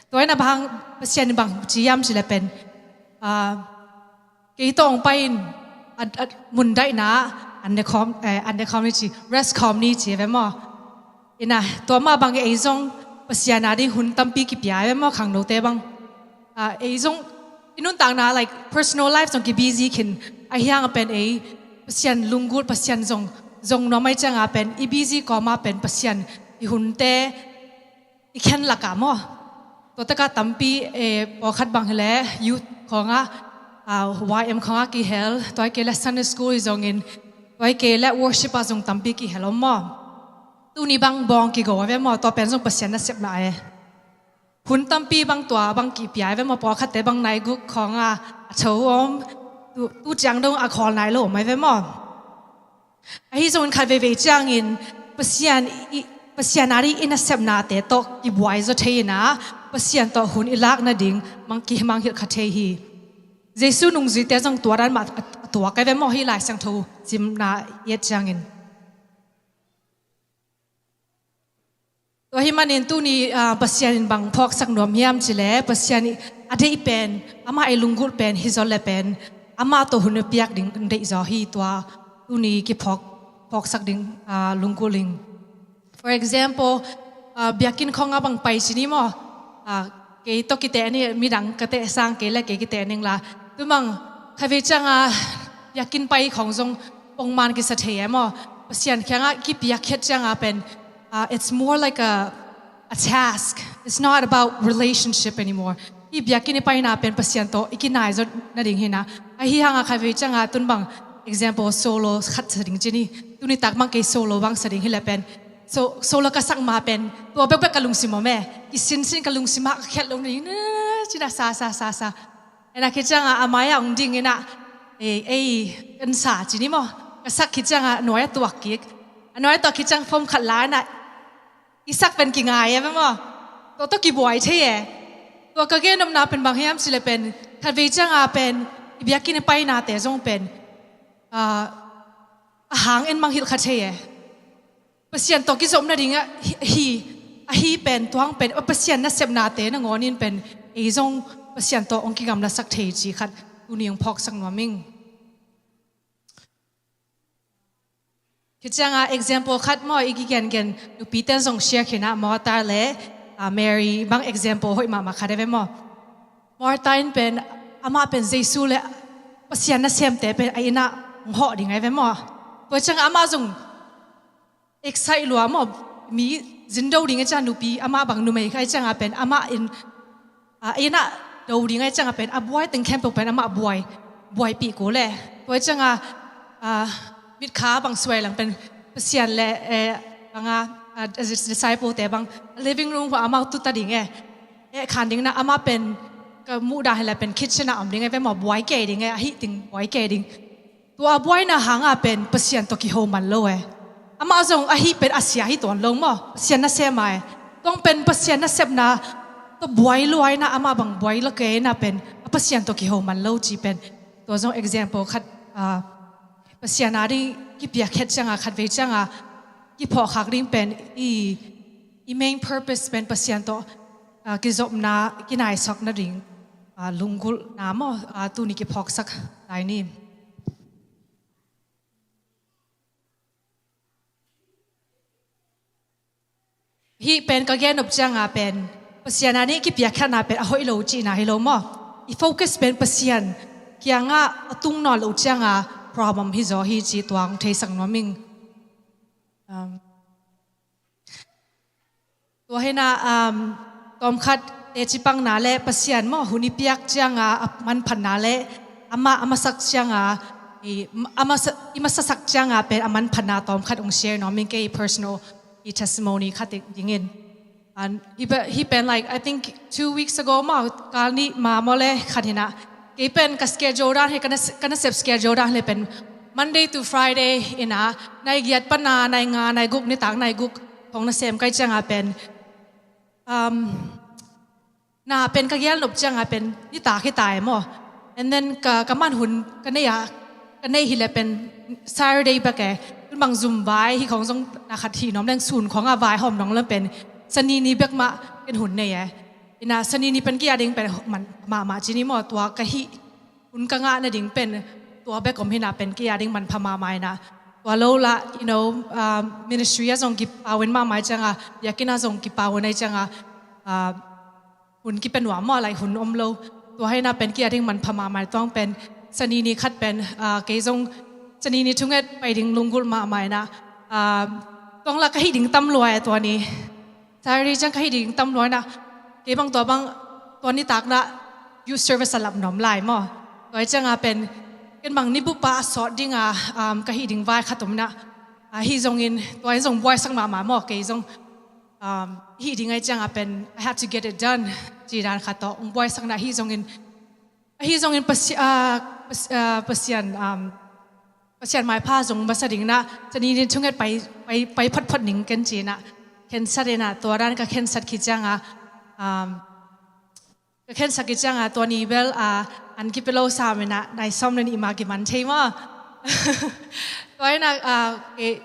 Tua in ah bang, Pasian in bang ci hiam cih leh pen, ah, kei tawh hong pai in, a, a, mun daihna ah an ne khawm, eh, an ne khawm ni ci, rest khawm ni ci ve maw. In ah, tua mah bang ei zong Pasian a ding hun tampi kipia ve maw, khangnote bang. Ah, ei zong i nuntakna, like, personal life zong kibusy khin, ahih hang a pen ei Pasian lunggulh, Pasian zong, zong nuam ahih ciang a pen i busy kawm a pen Pasian i hunte i khen lakah maw. Tua takah tampi, eh, pawlkhat bang hi leh youth khawngah, ah, Y M khawngah kihel, tua hi kei leh Sunday school hi zongin, tua hi kei leh worship ah zong tampi kihel om maw. Tuni bang bawng kigo ve maw, tua pen zong Pasian nasepna e. Hun tampi bang tua bang kipia ve maw, pawlkhatte bang nai guk khawngah a tho om, tu, tu ciang dong a khawl nai lo om ai ve maw. Ahi zongin khat veivei ciangin Pasian i, Pasian a ding i nasepnate tawh kibuai zaw thei in ah, Pasian tawh hun i lak nading mang, kimangngilh kha thei hi. Jesu nungzuite zong tua dan mah a, a tuak ai ve maw, hih Lai Siangtho simna i et ciangin. Tua manin tuni, ah, Pasian in bang phawksak nuam hiam cih leh, Pasian i a deih pen, amah i lunggulh pen hi zaw leh pen, amah tawh hun a piak ding deih zaw hi. Tua tuni kiphawk, phawksak ding, ah, lunggulh ing. For example, ah, biakinn khawng a bang pai ci ni maw? Ah, kei tawh kiteh ni, midang ka teh sang kei leh kei kiteh ning la. Tu bang khatvei ciang a biakinn pai khawng zong pongman kisa thei e maw? Pasian kiangah kipiak khiat ciang a pen, ah, it's more like a, a task. It's not about relationship anymore. Hih biakinn i paina pen Pasian tawh i kinai zaw nading hi na. Ahi hang a khatvei ciang a tu bang example solo khat sa ding ci ni. Tuni tak bang kei solo bang sa ding hi leh pen, so, solo ka sak ma pen, tua bekbek ka lungsim om e. Kisinsin ka lungsim ah ka khiat lo na ding, na, ci na sa, sa, sa, sa. Ena khit ciang a, a mai ah hong ding ina, ei, ei, kan sa ci ni maw? Ka sak khit ciang a, a nuai ah tuak kik. A nuai ah tuak khit ciang form khat la ina, i sak pen kingai e maw? Tua tawh kibuai thei e. Tua ka gen nopna pen bang hiam cih leh pen, khatvei ciang a pen, i biakinn i painate zong pen, ah, a hang en mang hilh kha thei e. Pasian tawh kizop nading a hi, hi, ahi pen, tua hang pen, Pasian nasepnate nangawn in pen, ei zong Pasian tawh hong kigamlasak thei cih khat, tuni hong phawksak nuam ing. Khit ciang a example khat maw, i kigengen, nupite zong share khin a, Martha leh, ah, Mary bang example hoih mahmah khat e ve maw. Martha in pen, amah pen Jesu leh Pasian nasemte pen a inn ah hong hawh ding e ve maw. Tua ciang a amah zong excite lua maw, mi zin do ding e ciang, nupi amah bang numei kha e ciang a pen, amah in, ah, inn ah do ding e ciang a pen, a buai teng khempeuh pen amah buai, buaipih kul e. Tua ciang a, ah, mitkha bang suai lang pen, Pasian leh, eh, bang a, ah, disciple-te bang, living room hua amau tu ta ding e. Eh, khan ding na amah pen, ka muh dan hi leh pen kitchen ah om ding e ve maw, buai kei ding e, a hih ding buai kei ding. Tua a buaina hang a pen Pasian tawh kiho man lo e. Amah zong ahi pen a sia hi tuan lo maw, Pasian nasem a e. Tua hang pen Pasian nasepna tawh buai lua ina, amah bang buai lo kei ina pen, a Pasian tawh kiho man lo ci pen. Tua zong example khat, ah, Pasian a ding kipiak khiat ciang a, khatvei ciang a kiphawkkhak ding pen i, i main purpose pen Pasian tawh, ah, kizopna, kinaisak nading, ah, lunggulhna maw, ah, tuni kiphawksak lai ni. Hih pen ka gen nop ciang a pen, Pasian a ding kipiak khiatna pen a hoih lo cihna hi lo maw. I focus pen Pasian kiangah a tung nawn lo ciang a problem hi zaw hi cih tua hong theisak nuam ing. Um, Tua hi na, um, tawmkhat teci pangna leh Pasian maw, hun i piak ciang a, a manphatna leh amah a masak ciang a, i, a masa, i masasak ciang a pen a manphatna tawmkhat hong share nuam ing, kei personal i testimony khat ding, ding in. And hih pe-, hih pen, like, I think two weeks ago maw, kal nih ma maw leh khat hi na. Kei pen ka schedule dan hi, ka na, ka nasep schedule dan hi leh pen Monday to Friday ina, nai giat pan a nai nga, nai guk, nitak nai guk khawng nasem ka hih ciang a pen, um, na pen ka gel nop ciang a pen nitak hi ta e maw. And then ka, ka man hun ka nei a, ka nei hi leh pen Saturday bek e. Tun bang zum vai hi khawng zong na khat hi nuam leng, sun khawng a vai hawm nuam leng pen Sani ni bek mah ken hun nei e. Ina Sani ni pen kei a ding pen man mahmah ci ni maw, tua ka hih hun ka ngah nading pen tua bek om hi na pen kei a ding manpha mahmah ina. Tua lo lah, you know, um, ministry ah zong kipau in mahmah ciang a, biakinn ah zong kipau in ahih ciang a, uh, hun kipia nuam maw, lai hun om lo. Tua hi na pen kei a ding manpha mahmah, tua hang pen Sani ni khat pen, uh, kei zong Sani ni thunget pai ding lunggulh mahmah ina. Uh, tua hang lah ka hih ding tam lua e tua ni. Saturday ciang ka hih ding tam lua ina, kei bang tua bang tua nitak na youth service a lap nuam lai maw. Tua hi ciang a pen ken bang ni bup a sawt ding a, um, ka hih ding vai khat om ina, ah, hih zongin tua in zong buaisak mahmah maw, kei zong, um, hih ding ahih ciang a pen I had to get it done ci dan khat tawh hong buaisak ina, hih zongin, hih zongin Pasi-, ah, Pas-, ah, Pasian, um, Pasian maipha zong masa ding ina, Sani ni thunget pai, pai, pai photphot ning ken ci ina, khensat ina, tua dan ka khensat khit ciang a, um, ka khensat khit ciang a, tua ni bel, ah, an kipia lo sam ina, nai sawm le nih ma kiman thei maw. Tua ina, ah, kei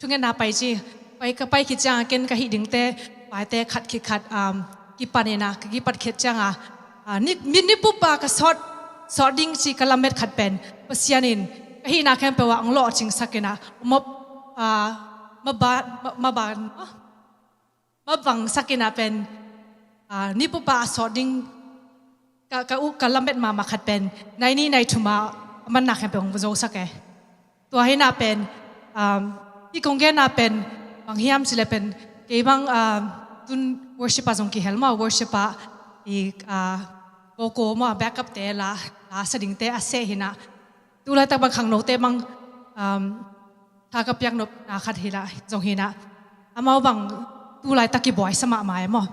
thungetna pai ci, pai ka pai khit ciang a ken ka hih dingte, vaite khat khit khat, um, kipan ina, ka kipat khiat cianga, ah, ni, mi, nipupa ka sawt, sawt ding ci ka lamet khat pen Pasian in ka hihna khempeuh ah ong lawhcingsak ina, ma, ah, ma ba, ma, ma ba, ah, ma bangsak ina pen, ah, nipupa a sawt ding ka, ka, u, ka lamet mahmah khat pen nai ni nai thum a a manna khempeuh ong zosak e. Tua hina pen, um, hih kong genna pen bang hiam cih leh pen kei bang, um, tun worship ah zong kihel maw, worship ah i, uh, vocal maw, backup te la, la sa dingte a seh hina. Tu laitak bang khangnote bang, um, tha ka piak nopna khat hi la, zong hi na. Amau bang tu laitak kibuai sa mahmah e maw.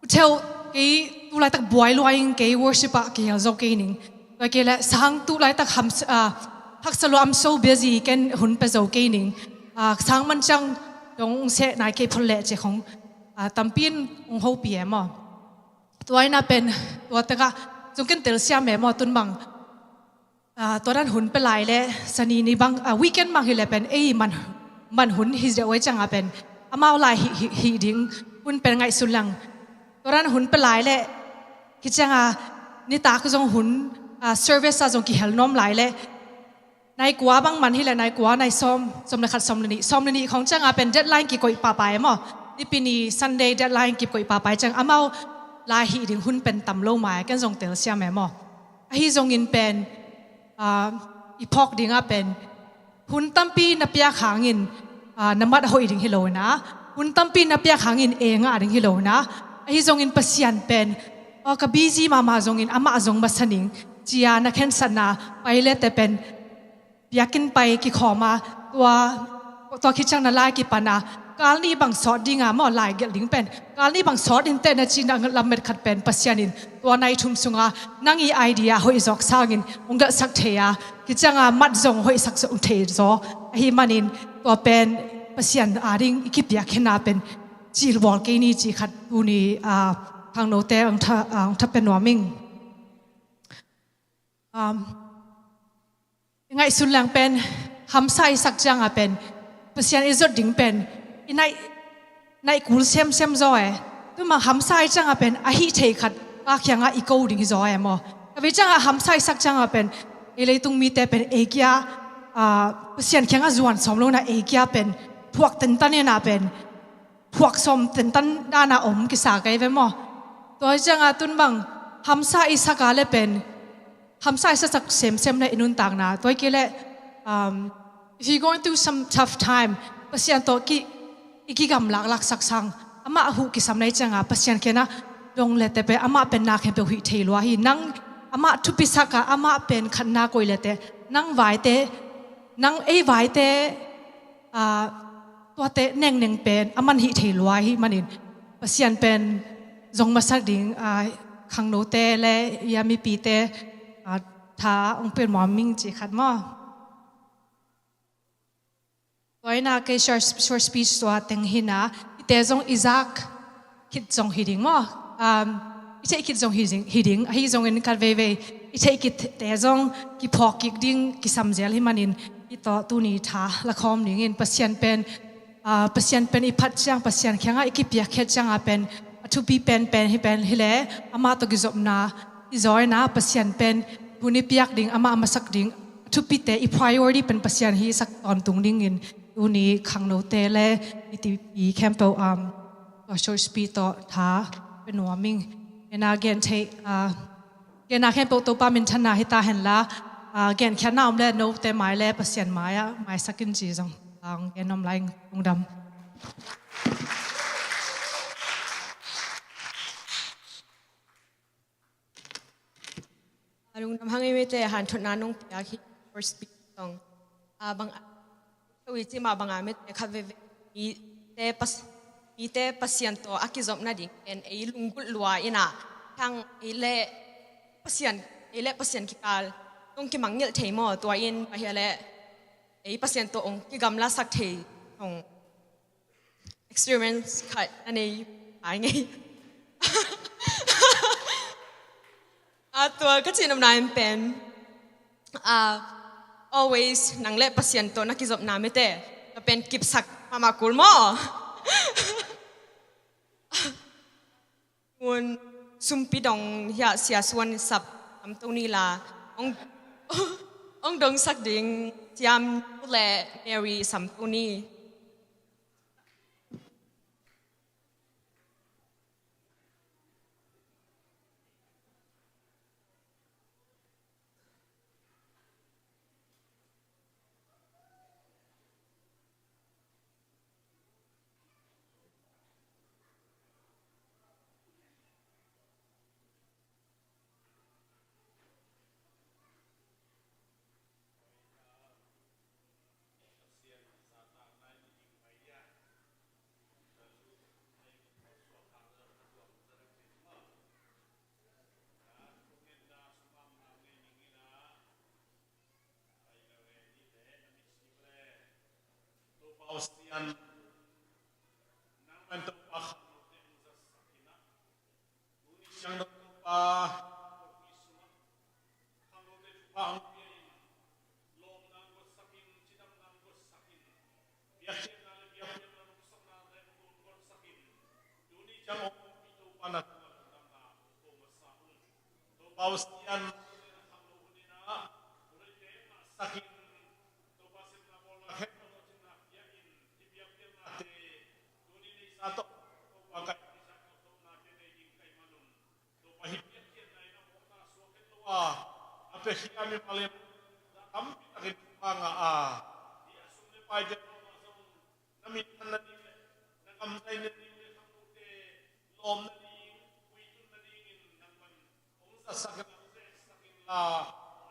U Theu, kei tu laitak buai lua ing, kei worship ah kihel zo kei ning. Tua kei leh sang tu laitak ham, ah, haksa lua, I'm so busy, ken hun pia zo kei ning. Ah, sang man ciang dong seh nai kei phot leh ci khong, ah, tampi in ong hopih e maw. Tua ina pen, tua takah zong ken telsiam e maw, tun bang, ah, tua dan hun pia lai leh, Sani ni bang, ah, weekend bang hi leh pen, ei man, man hun hi deuh ei cianga pen, amau lai hih, hih, hih ding hun pen ngaihsun leng. Tua dan hun pia lai leh, hi cianga nitak zong hun, ah, service ah zong kihel nuam lai leh, nai kua bang man hi leh, nai kua, nai sawm, sawm le khat, sawm le nih, sawm le nih khong cianga pen deadline kikoih pahpah e maw. Nipi ni Sunday deadline kikoih pahpah e ciang amau lai hih ding hun pen tam lo mai, ken zong telsiam e maw. Ahi zongin pen, ah, i phawk dingah pen, hun tampi na piak hangin, ah, na mat a hoih ding hi lo ina, hun tampi na piak hangin e ngah ding hi lo ina. Ahi zongin Pasian pen, ah, ka busy mahmah zongin amah zong masa ning, cia na khensatna pai leh te pen, biakinn pai kikhawm a, tua, tua khit ciang na lai kipan a, kal nih bang sawt dinga maw, lai gelh ding pen, kal nih bang sawt in teh na cih na lamet khat pen Pasian in tua nai thum sunga nang i idea hoih zawk sangin ong gelhsak thei a, khit cianga mat zong hoihsak zong thei zaw. Ahi manin tua pen Pasian ading i kipiak hina pen cilbawl kei ni ci khat tuni, ah, khangnote ong tha, ah, ong tha pia nuam ing. Um, i ngaihsun leng pen, hamsa i sak cianga pen, Pasian i zot ding pen, i naih, naih kul semsem zaw e. Tun bang hamsa i cianga pen, a hih thei khat, ka kiangah i ko ding hi zaw e maw. Ka vei cianga hamsa i sak cianga pen, ei leitung mite pen, ei kia, ah, Pasian kiangah zuan sawm lo na ei kia pen, thuak tentan ina pen, thuak sawm tentan dana om kisa kei ve maw. Tua hi cianga tun bang, hamsa i sak a leh pen, hamsa i saksak semsem leh i nuntakna. Tua hi kei leh, um, if you going through some tough time, Pasian tawh ki, i kigamlak laksak sang, amah a huh kisam na hi cianga, Pasian kiangah dong leh te pen, amah pen na khempeuh hih thei lua hi. Nang amah thupi sak a, amah pen khatna koih leh te, nang vaite, nang ei vaite, ah, tuate nengneng pen, aman hih thei lua hi manin, Pasian pen zong masa ding, ah, khangnote leh, ia mipite, ah, tha ong pia nuam ing ci khat maw. Tua ina kei short, short speech tua teng hi na, i te zong i zak khit zong hi ding maw. Um, i theih khit zong hi ding, hi ding, ahi zongin khat veivei i theih khit te zong kiphawk kik ding kisam zel hi manin, i tawh tuni tha la khawm dingin Pasian pen, ah, Pasian pen i phat ciang, Pasian kiangah i kipiak khiat cianga pen, a thupi penpen hi pen hi leh, amah tawh kizopna hi zaw ina, Pasian pen hun i piak ding, amah a masak ding, a thupite i priority pen Pasian hi sak tawntung dingin, tuni khangnote leh i tipi khempeuh, um, tua short speech tawh tha pia nuam ing. Ena gen thei, ah, genna khempeuh Topa minthanna hi ta hen la, ah, genkhiatna om leh note mai leh Pasian mai-ah maisak in ci zong, ah, gen nuam lai ing. Lungdam. A lungdam hang ei mite, hanthotna nong piak hi first speech song. A bang, a, ui cima banga mite khat veve mite pas, mite Pasian tawh a kizopna ding en ei lunggulh lua ina, hang ei leh Pasian, ei leh Pasian kikal tong kimangngilh thei maw, tua in pahia leh ei Pasian tawh ong kigamlasak thei hong experience khat na nei ai ngei. A tua ka cih nopna in pen, a, always nang leh Pasian tawh na kizopna mite na pen kipsak mahmah kul maw. Sumpi dong hiah Sia Suan Sap samto ni la, hong, hong dongsak ding Siam le Mary samto ni. Pasian, nang pen Topa khangnote hong zatsak in ah, tuni ciang dong Topa, khuapi sungah khangnote thupha hong pia in, lawmna hong gotsak in, cidamna hong gotsak in, biakpiakna le biakpiakna nopsakna le hong gotsak in, tuni ciang hong ompih Topa na tungah lungdamna hong ko masa ung. Topa Pasian, tuni na khangno hun in ah, hong lei pen ngahsak in, Topa sepna bawlna khempeuh tawh cinna pia in, hih biakpiaknate tuni neihsa tawh Topa ka hih kisat tawh tawhna ke nei ding ka hih manun, Topa hih biakpiakna in a mawhna suak het lo a, a piakhia mimal in zah tampi takin thupha ngah a, hih a sum le paite tawh mah zong na minthan nading le na gamzai nading le khangnote lawm nading, puitun nadingin nangman hong zatsak in, hong zatsak in la,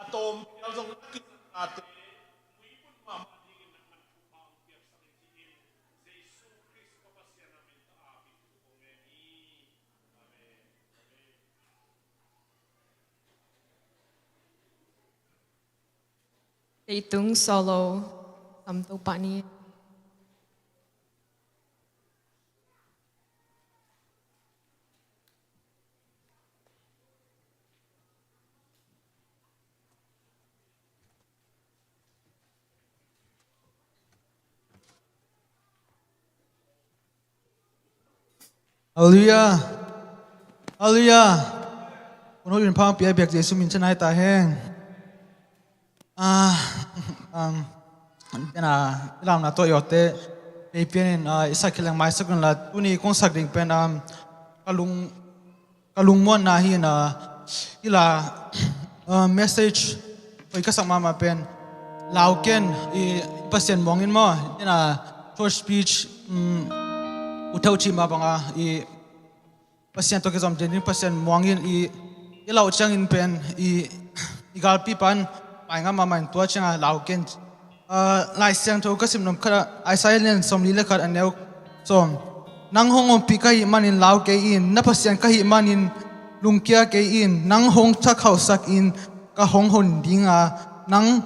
a tawm phial zong a kizatnate muibun mahmah dingin nangman thupha hong piaksak in, ci-in Jesu Khrist ka Pasian a min tawh a min thu kong ngen hi. Amen. Leitung solo, samto pah ni. Halleluiah. Halleluiah. Kong hong in phang pia biak Jesu min thang hai ta hen. Ah, um, tena, i lamna tawh i awte, pei pianin, ah, i sak khit leng maisak un la, tuni kong sak ding pen, um, ka lung, ka lungmuanna hi na, i la, ah, message, hoi ka sak mahmah pen, lau ken, i Pasian muangin maw, tena, short speech, um, u thau ci mah banga, i Pasian tawh kizom den ding Pasian muangin i, i lau ciangin pen i, i galpi pan pai ngam mahmah in tua cianga lau ken. Ah, Lai Siangtho ka sim nop khat ah Isaiah lian sawmli le khat a neu sawm. Nang hong ompih ka hih manin lau kei in, na Pasian ka hih manin lungkia kei in, nang hong thakhauhsak in ka hong hon ding a, nang,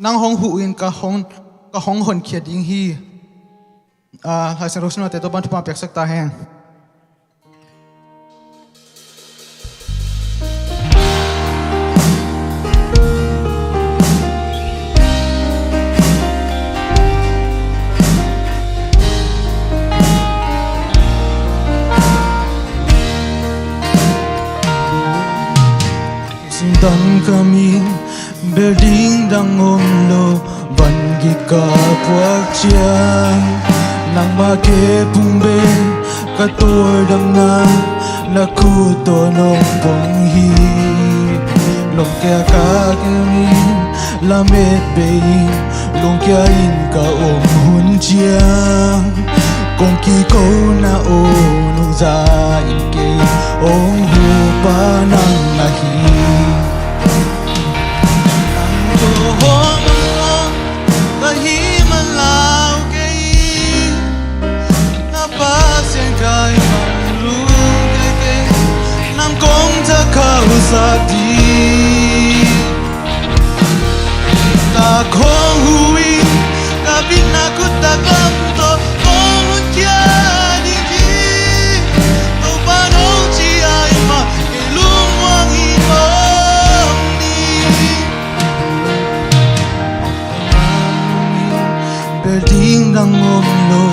nang hong huh in ka hong, ka hong honkhia ding hi. Ah, Lai Siangtho simnate Topa'n thupha piaksak ta hen. Singtang khamin bel ding dang om lo, van gik ka puak ciang nangmah kepung bek ka tawldamna, na khut tawh nong pong hi. Lawmkia ka kei in, lamet bei in, lungkia in ka om hun ciang, kong kikona aw nong za in kei, hong huh pa nang na hi. Nang tawh hong om ka hih man lau kei in, na Pasian ka hih man lungkia kei in, nang kong thakhauhsak ding. Ka hong huh in, ka bitna khut taklam tawh kong honkhia ding hi. Topa nong ci ahih mah kei lungmuang in om ni. Bel ding dang om lo,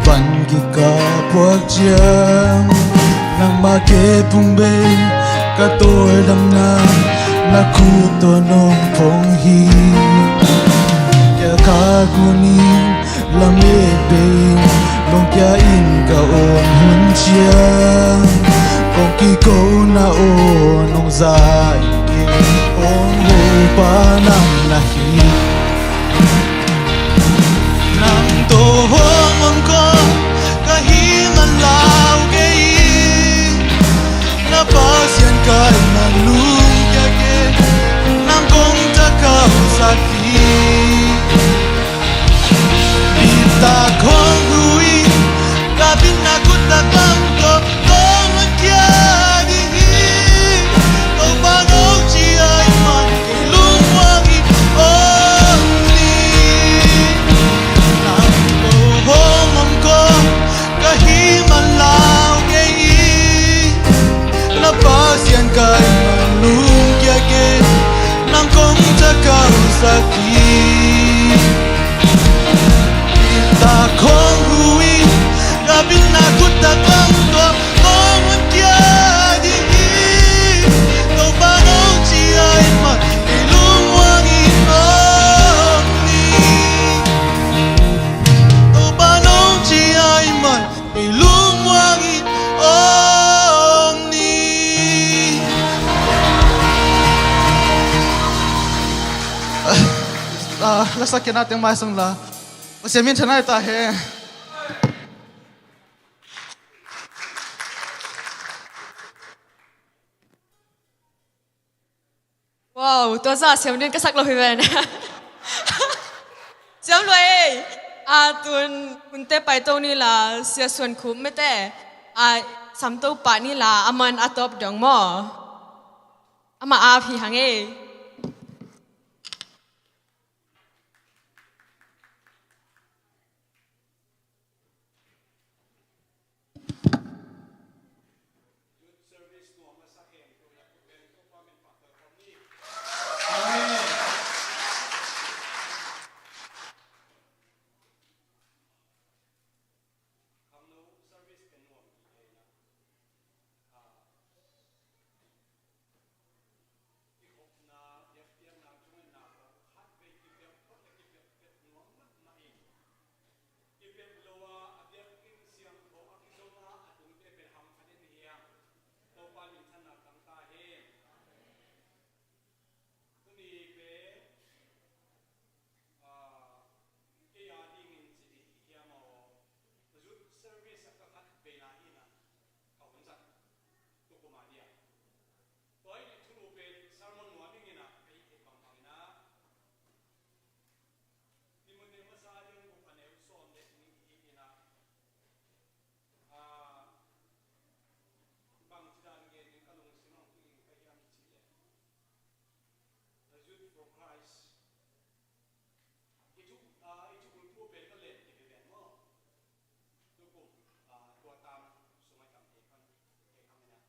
van gik ka puak ciang Nangmah kep hong bei ka tawi damna, na khut tawh nong phong hi. Kia kha kunin lamet bei, nong kia in ka om hun ciang, kong kikona aw nong za in, kong hopa nang na hi. Nang tawh hong om kong ka hih man lau kei hi. Na Pasian ka hih man lungkia kei, nang kong takau sak hi. Bitak hong hu in, ka bitna khut taklam tawh kong hun kia ding hi. Topa nong ci ahih man kei lungmuang in om ni. Nang tawh hong om kong ka hih man lau kei hi. Na Pasian ka hih man lungkia kei, nang kong takau sak hi. Bitak hong hu in, ka bitna khut taklam tawh kong hun kia ding hi. Topa nong ci ahih man kei lungmuang in om ni. Topa nong ci ahih man kei lungmuang in om ni. Ah, la sak kei na teng mai sung la. Pasian min thanai ta hen. Wow, tua zah siam ding ka sak lo hi ven. Siam lo ei. A tun hunte paito ni la, Sia Suan Khup mete a samto pah ni la, a man a tawp dong maw? Amah a phi hang ei. Kikhopna, biakpiakna, thungetna tawh khatvei kipelh phot le kipelh phet nuam mahmah in, kipelh lo a, a biakinn siangtho a kizom a, a tungte pen hamkhat in hiam? Topa minthanna tang ta hen. Tuni pen, ah, kei a dingin ci ding hi hiam aw? Youth service ah ka khat veina hi na, ka hun zat tukum a dia. Tua hi thulu pen sermon nuam ing ina, ka hih theih bangbang ina, Timothy masa a lian guk a neu sawm le nih hi ina, a, bangci dan gen in ka lungsim ah hong tung ing ka hiam cih leh, The Youth for Christ. I thu, a, i thu bulphuh pen ka len kip hi ven maw. Tukum, a, tua tam sung a tam thei khan, thei khan ina.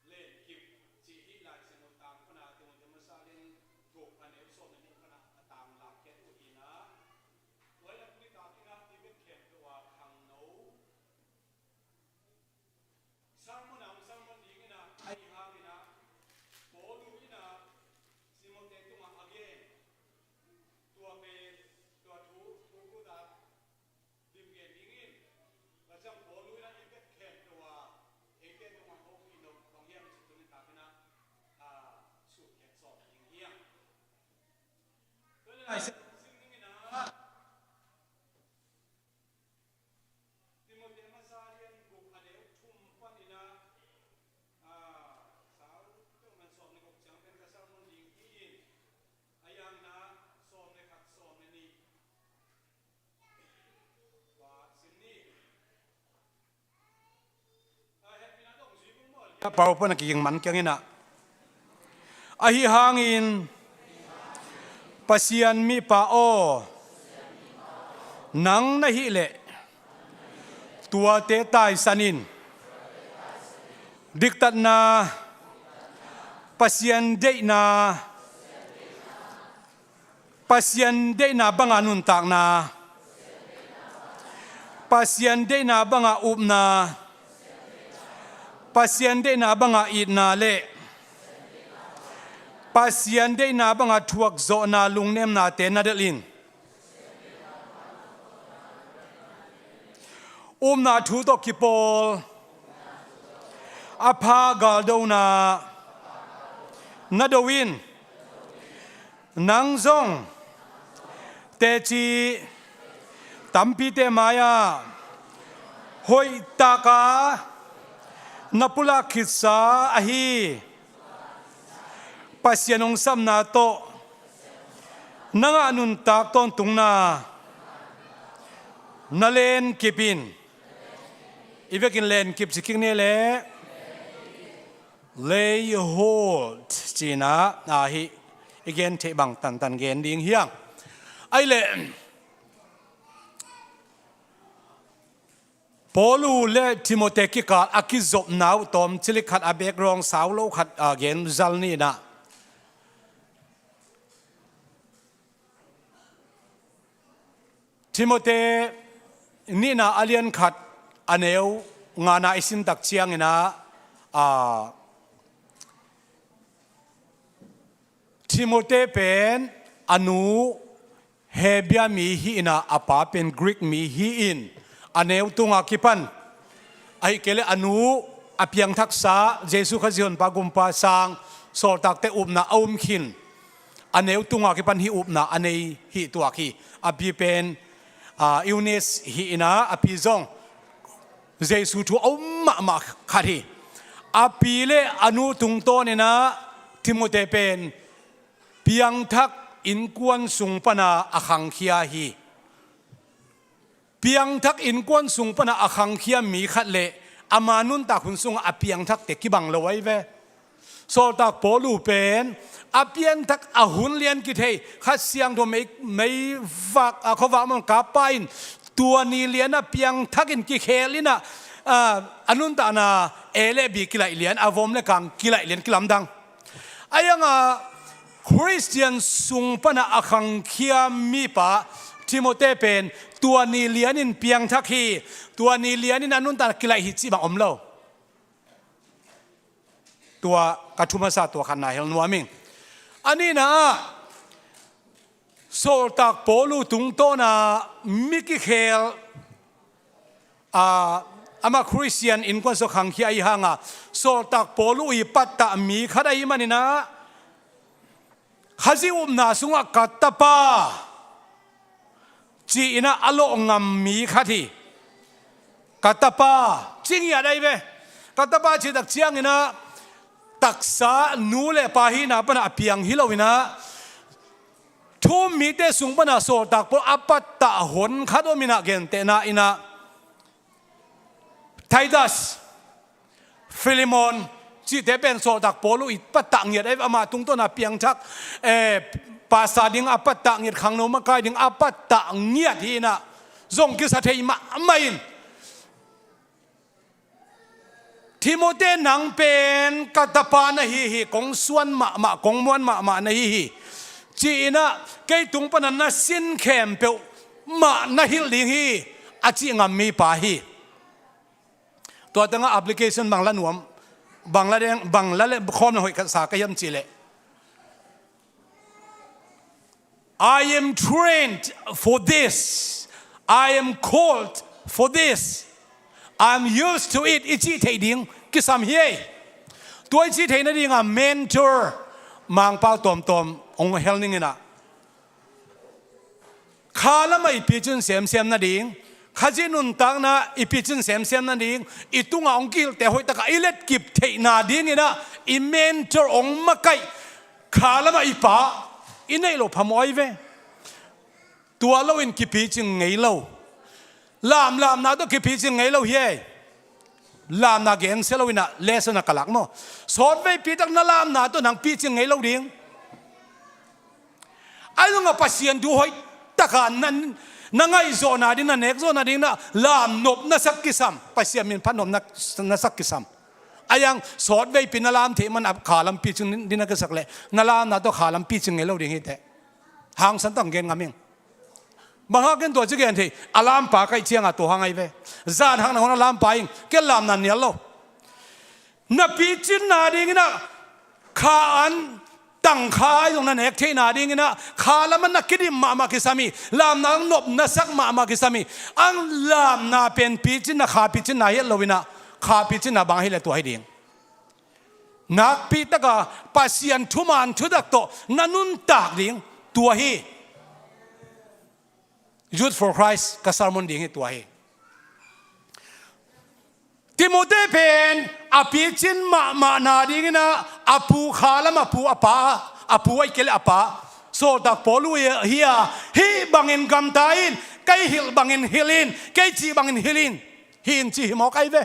Len kip cih hi Lai Siangtho tang pana Timothy masa lian guk a neu sawm le nih pana a tang lak khiat uh hi ina. Tua ina tuni tak ina i bek khempeuh a khangno sermon a hong sermon ding ina, ahi hang ina, Paul in ina, Timothy tungah a gen, tua pen, tua thu, thu, thu tak lim gen ding in, ka ciang Paul in ina, i bek khempeuh a, eite tungah hong i nop bang hiam cih tuni tak ina, a, sut khen sawm ding hiam? Tua ina, Lai Siangtho sim ding ina, Timothy masa lian guk a neu thum panin ah, a, sal peuhmah sawm le guk ciang pen ka sermon ding hi in, a yangna sawm le khat, sawm le nih. Tua sim ni. Pau pana kiging man kiang ina. Ahi hangin Pasian mipa aw, nang na hih leh tuate taisan in. Diktatna, Pasian deihna, Pasian deihna banga nuntakna, Pasian deihna banga upna, Pasian deihna banga itna le Pasian deihna banga thuakzawhna lungnemnate na delh in. Upna thu tawh kipawl a pha galdona na do in. Nang zong teci tampite mai-ah hoihtaka na pulak khitsa ahi Pasian hong sapna tawh na ngah nuntak tawntungna na lenkip in. I vekin lenkip ci kik ni le, lay hold cihna ahi, i gen theih bang tantan gen ding hi hang. Ahih leh Paulu le Timote kikal a kizopna uh tawm cilik khat, a background sau lo khat, a, gen zal ni in ah, Timote nihna a lian khat a neu ngana i sin tak ciangin ah, a, Timote pen a nu Hebia mi hi in ah, a pa pen Greek mi hi in, a neu tunga kipan, ahih kei leh a nu a piangthaksa Jesu Khazih Honpa Gumpa sang sawltakte upna a um khin, a neu tunga kipan hih upna a nei hi tuak hi. A pi pen, a, Eunice hi in ah, a pi zong Jesu thu a um mahmah khat hi. A pi le a nu tungtawn in ah Timote pen piangthak innkuan sung pana a khangkhia hi. Piangthak innkuan sung pana a khangkhia mi khat le ama nuntak hun sungah a piangthakte kibang lo ahi ve. Sawltak Paulu pen a piangthak, a hun lian kithei, Kha Siangtho mei, meivak, a, khuavak man kap pa in tua ni lian a piangthak in kikhel in ah, a, a nuntakna A le B kilaih lian, a vom le kang kilaih lian, kilamdang. Ahi hang a Khristian sung pana a khangkhia mipa Timote pen tua ni lian in piangthak hi, tua ni lian in a nuntakna kilaih hi cih bang om lo. Tua ka thu masa tua khatna hel nuam ing. A nihna ah, sawltak Paulu tungtawna mi kikhel, a, amah Khristian innkuan sung khangkhia ahi hang a, sawltak Paulu i pattah mi khat ahih manin ah, Khazih upna sungah ka tapa ci-in ah a lawh ngam mi khat hi. Ka tapa ci ngiat ahi ve. Ka tapa cih tak ciangin ah taksa nu le pa hihna pana a piang hi lo in ah, thu-um mite sung pana sawltak Paulu a pattah hon khat om in ah, gentehna in ah Titus, Filemon cihte pen sawltak Paulu i pattah ngiat ahi ve. Ama tungtawna piangthak, eh, pastor ding a pattah ngiat, khangno makai ding a pattah ngiat hi in ah, zong kisa thei mahmah in, Timote, nang pen ka tapa na hi hi, kong suan mahmah, kong muan mahmah na hi hi, ci-in ah kei tung pana na sin khempeuh mah na hilh ding hi, a cih ngam mipa hi. Tua tengah application bang la nuam, bang la deng, bang la le khawm na hoih khat sa ka hiam cih leh, "I am trained for this. I am called for this. I'm used to it," i cih theih ding kisam hi ei. Tua i cih theih nadingah mentor, Mangpau tawmtawm hong hel ning in ah, kha lamah i picin semsem nading, Khazih nuntakna i picin semsem nading, i tungah hong kihilhte hoihtaka i letkip theihna dingin ah i mentor, hong makaih, kha lamah i pa i neih loh phamawh ahi ve. Tua loin kipicing ngei lo. Lamlamna tawh kipicing ngei lo hi ei. Lamna gensia lo in ah lesson a ka lak maw? Sawtveipi tak na lamna tawh nang picing ngei lo ding. Ahi zongah Pasian thu hoihtaka na, na ngaihzawhna ding, na nekzawhna ding na lamnop na sak kisam. Pasian min phatnop na, na sak kisam. Ahi hang sawtveipi na lam theih man a kha lam picing ding na kisak leh, na lamna tawh kha lam picing ngei lo ding hi teh. Hangsan tawh gen ngam ing. Bang hangin tua ci gen thei, a lampa ka hih ciangah tua hang ahi ve. Zan hang nangawn a lampa ing, kei lamna nial lo. Na picinna dinginah kha an tangkha ahi zong na nek theihna dinginah kha lamah na kidim mahmah kisam hi. Lamna nop na sak mahmah kisam hi. Ang lamna pen picinna, kha picinna hi loinah kha picinna bang hi le tua hi ding. Nakpi taka Pasian thuman thutak tawh na nuntak ding tua hi. Youth for Christ ka sermon ding hi tua hi. Timothy pen a picin mahmahna dinginah a pu kha lam a pu a pa, a pu a i kei le a pa, sawltak Paulu hi a, hih bangin gamta in, kei hilh bangin hilh in, kei cih bangin hilh in, hi in cih hi mawk ahi ve.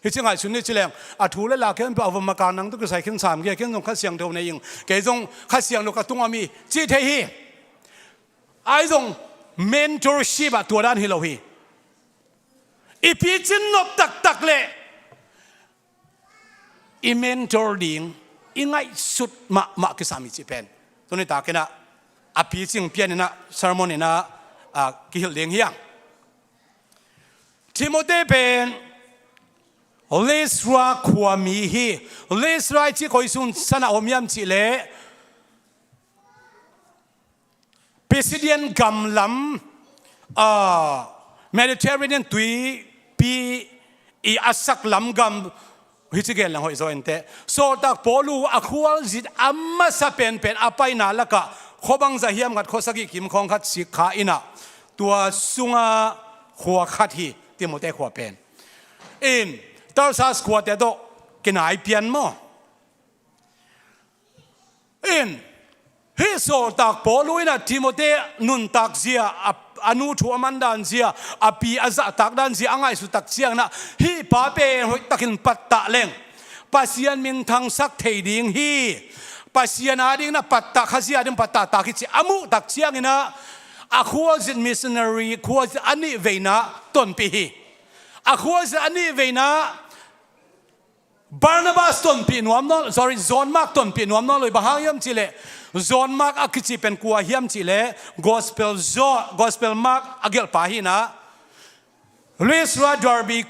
Hi ci ngaihsun ni ci leng a thu le la kei a vom a kang nang tawh kisai khin sam kei, kei zong Kha Siangtho nei ing, kei zong Kha Siangtho ka tung a mi cih thei hi. Ahi zong mentorship ah tua dan hi lo hi. I picin nop taktak le i mentor ding i ngaihsut mahmah kisam hi cih pen tuni takinah a picing pianinah sermon inah a kihilh ding hi ang. Timothy pen Listra khuami hi. Listra i cih koi sun sana om hiam cih leh Pisidian gam lam, ah, Mediterranean tuipi i a sak lam gam, hi ci gen lang hoih zaw inteh. Sawltak Paulu a khualzin a masa penpen a paina lakah khuabang zah hiam khat, khuasagih kim khawng khat sik kha inah tua sunga khua khat hi, Timothy khua pen. In Tarsas khuate tawh kinai pian maw? In, hih sawltak Paulu inah Timothy nuntak zia, a, a nu thu a man dan zia, a pi a zahtak dan zia a ngaihsut tak cianginah hih pa pen hoihtakin pattah leng Pasian minthangsak thei ding hi. Pasian adinginah pattah, Khazih ading pattah tak hi ci a muh tak cianginah a khualzin missionary, khualzin a nih veina tonpih hi. A khualzin a nih veina Barnabas tonpih nuam nawn, sorry, John Mark tonpih nuam nawn lo hi. Bang hang hiam cih leh John Mark a kici pen kua hiam cih leh Gospel John, Gospel Mark a gelhpa hinah Listra, Derbe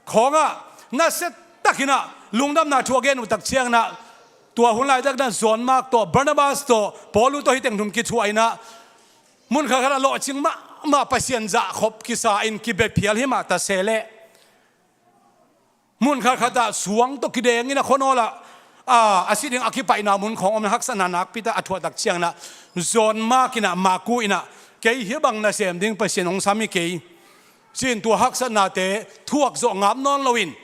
khawngah nasia takinah lungdamna thu a gen uh tak cianginah tua hun laitakinah John Mark tawh Barnabas tawh Paulu tawh hih teng thum kithuah inah mun khatkhatah lawhcing mahmah, Pasian zahkhop kisa in kibephial hi mah ta se leh mun khatkhatah suang tawh kidengin a khuanawl ah, a, a si ding a kipaihna mun khawng om in haksatna nakpi tak a thuah tak cianginah John Mark inah, Marku inah, kei hih bang nasem ding Pasian hong sam hi kei ci-in tua haksatnate thuak zawh ngap nawn loin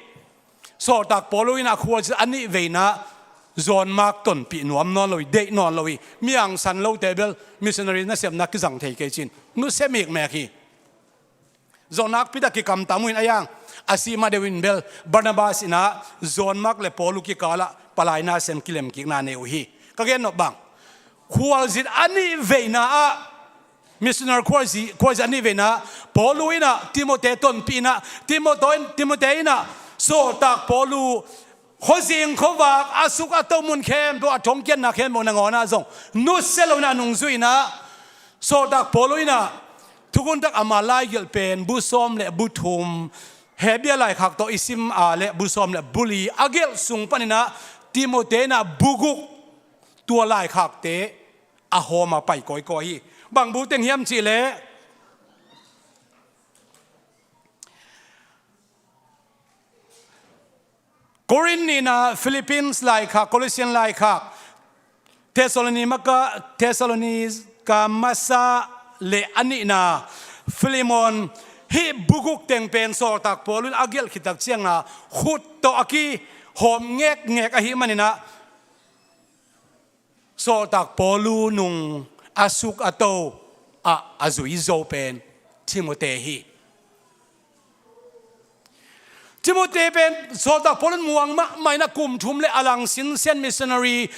sawltak Paulu inah khualzin a nih veina John Mark tonpih nuam nawn lo hi, deih nawn lo hi. Mi hangsan lote bel missionary nasepna kizang thei kei ci-in nusia mikmek hi. Zong nakpi tak kikamtam uh in a yang a sih ma deuh in bel Barnabas inah John Mark le Paulu kikalah palai nasia in kilemkikna nei uh hi. Ka gen nop bang khualzin a nih veina ah missionary khualzin, khualzin a nih veina ah Paulu inah Timothy tonpih inah Timothy, Timothy inah sawltak Paulu khuazing khuavak a suk a to mun khempeuh a thongkiatna khempeuh nangawnah zong nusia lo inah a nungzui inah sawltak Paulu inah thukuntak ama laigelh pen bu sawm le bu thum, Hebru laikhak tawh i sim a le bu sawm le bu li a gelh sung paninah Timothy inah bu guk tua laikhakte a hawm a pai kawikawi hi. Bang bu teng hiam cih leh Korin nihna, Philippines laikhak, Colossian laikhak, Thessaloni maka, Thessalonica masa le a nihna, Philemon, hih bu guk teng pen sawltak Paulu in a gelh khit tak cianga khut tawh a kihawm ngekngek ahih maninah sawltak Paulu nung a suk a to ah a zui zo pen Timothy hi. Timothy pen sawltak Paulu in muang mahmah inah kum thum le a lang sinsian missionary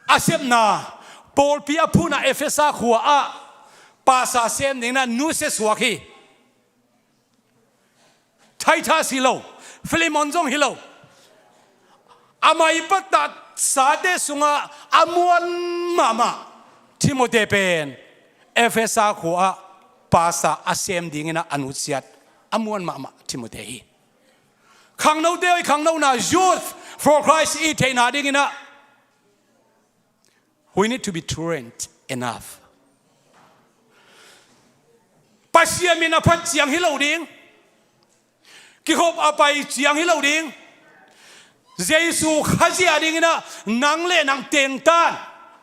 a sepna pawlpi a phuna Efesa khua ah pastor sem dinginah nusia suak hi. Titus hi lo, Philemon zong hi lo. A mai pattah sate sungah a muan mahmah Timothy pen Efesa khua ah pastor a sem dinginah a nusiat a muan mahmah Timothy hi. Khangnote aw, i khangnona, Youth for Christ i theihna dinginah, we need to be trained enough. Pasian min a phat ciang hi lo ding, kikhop a pai ciang hi lo ding. Jesu Khazih a dinginah nang le nang tengtan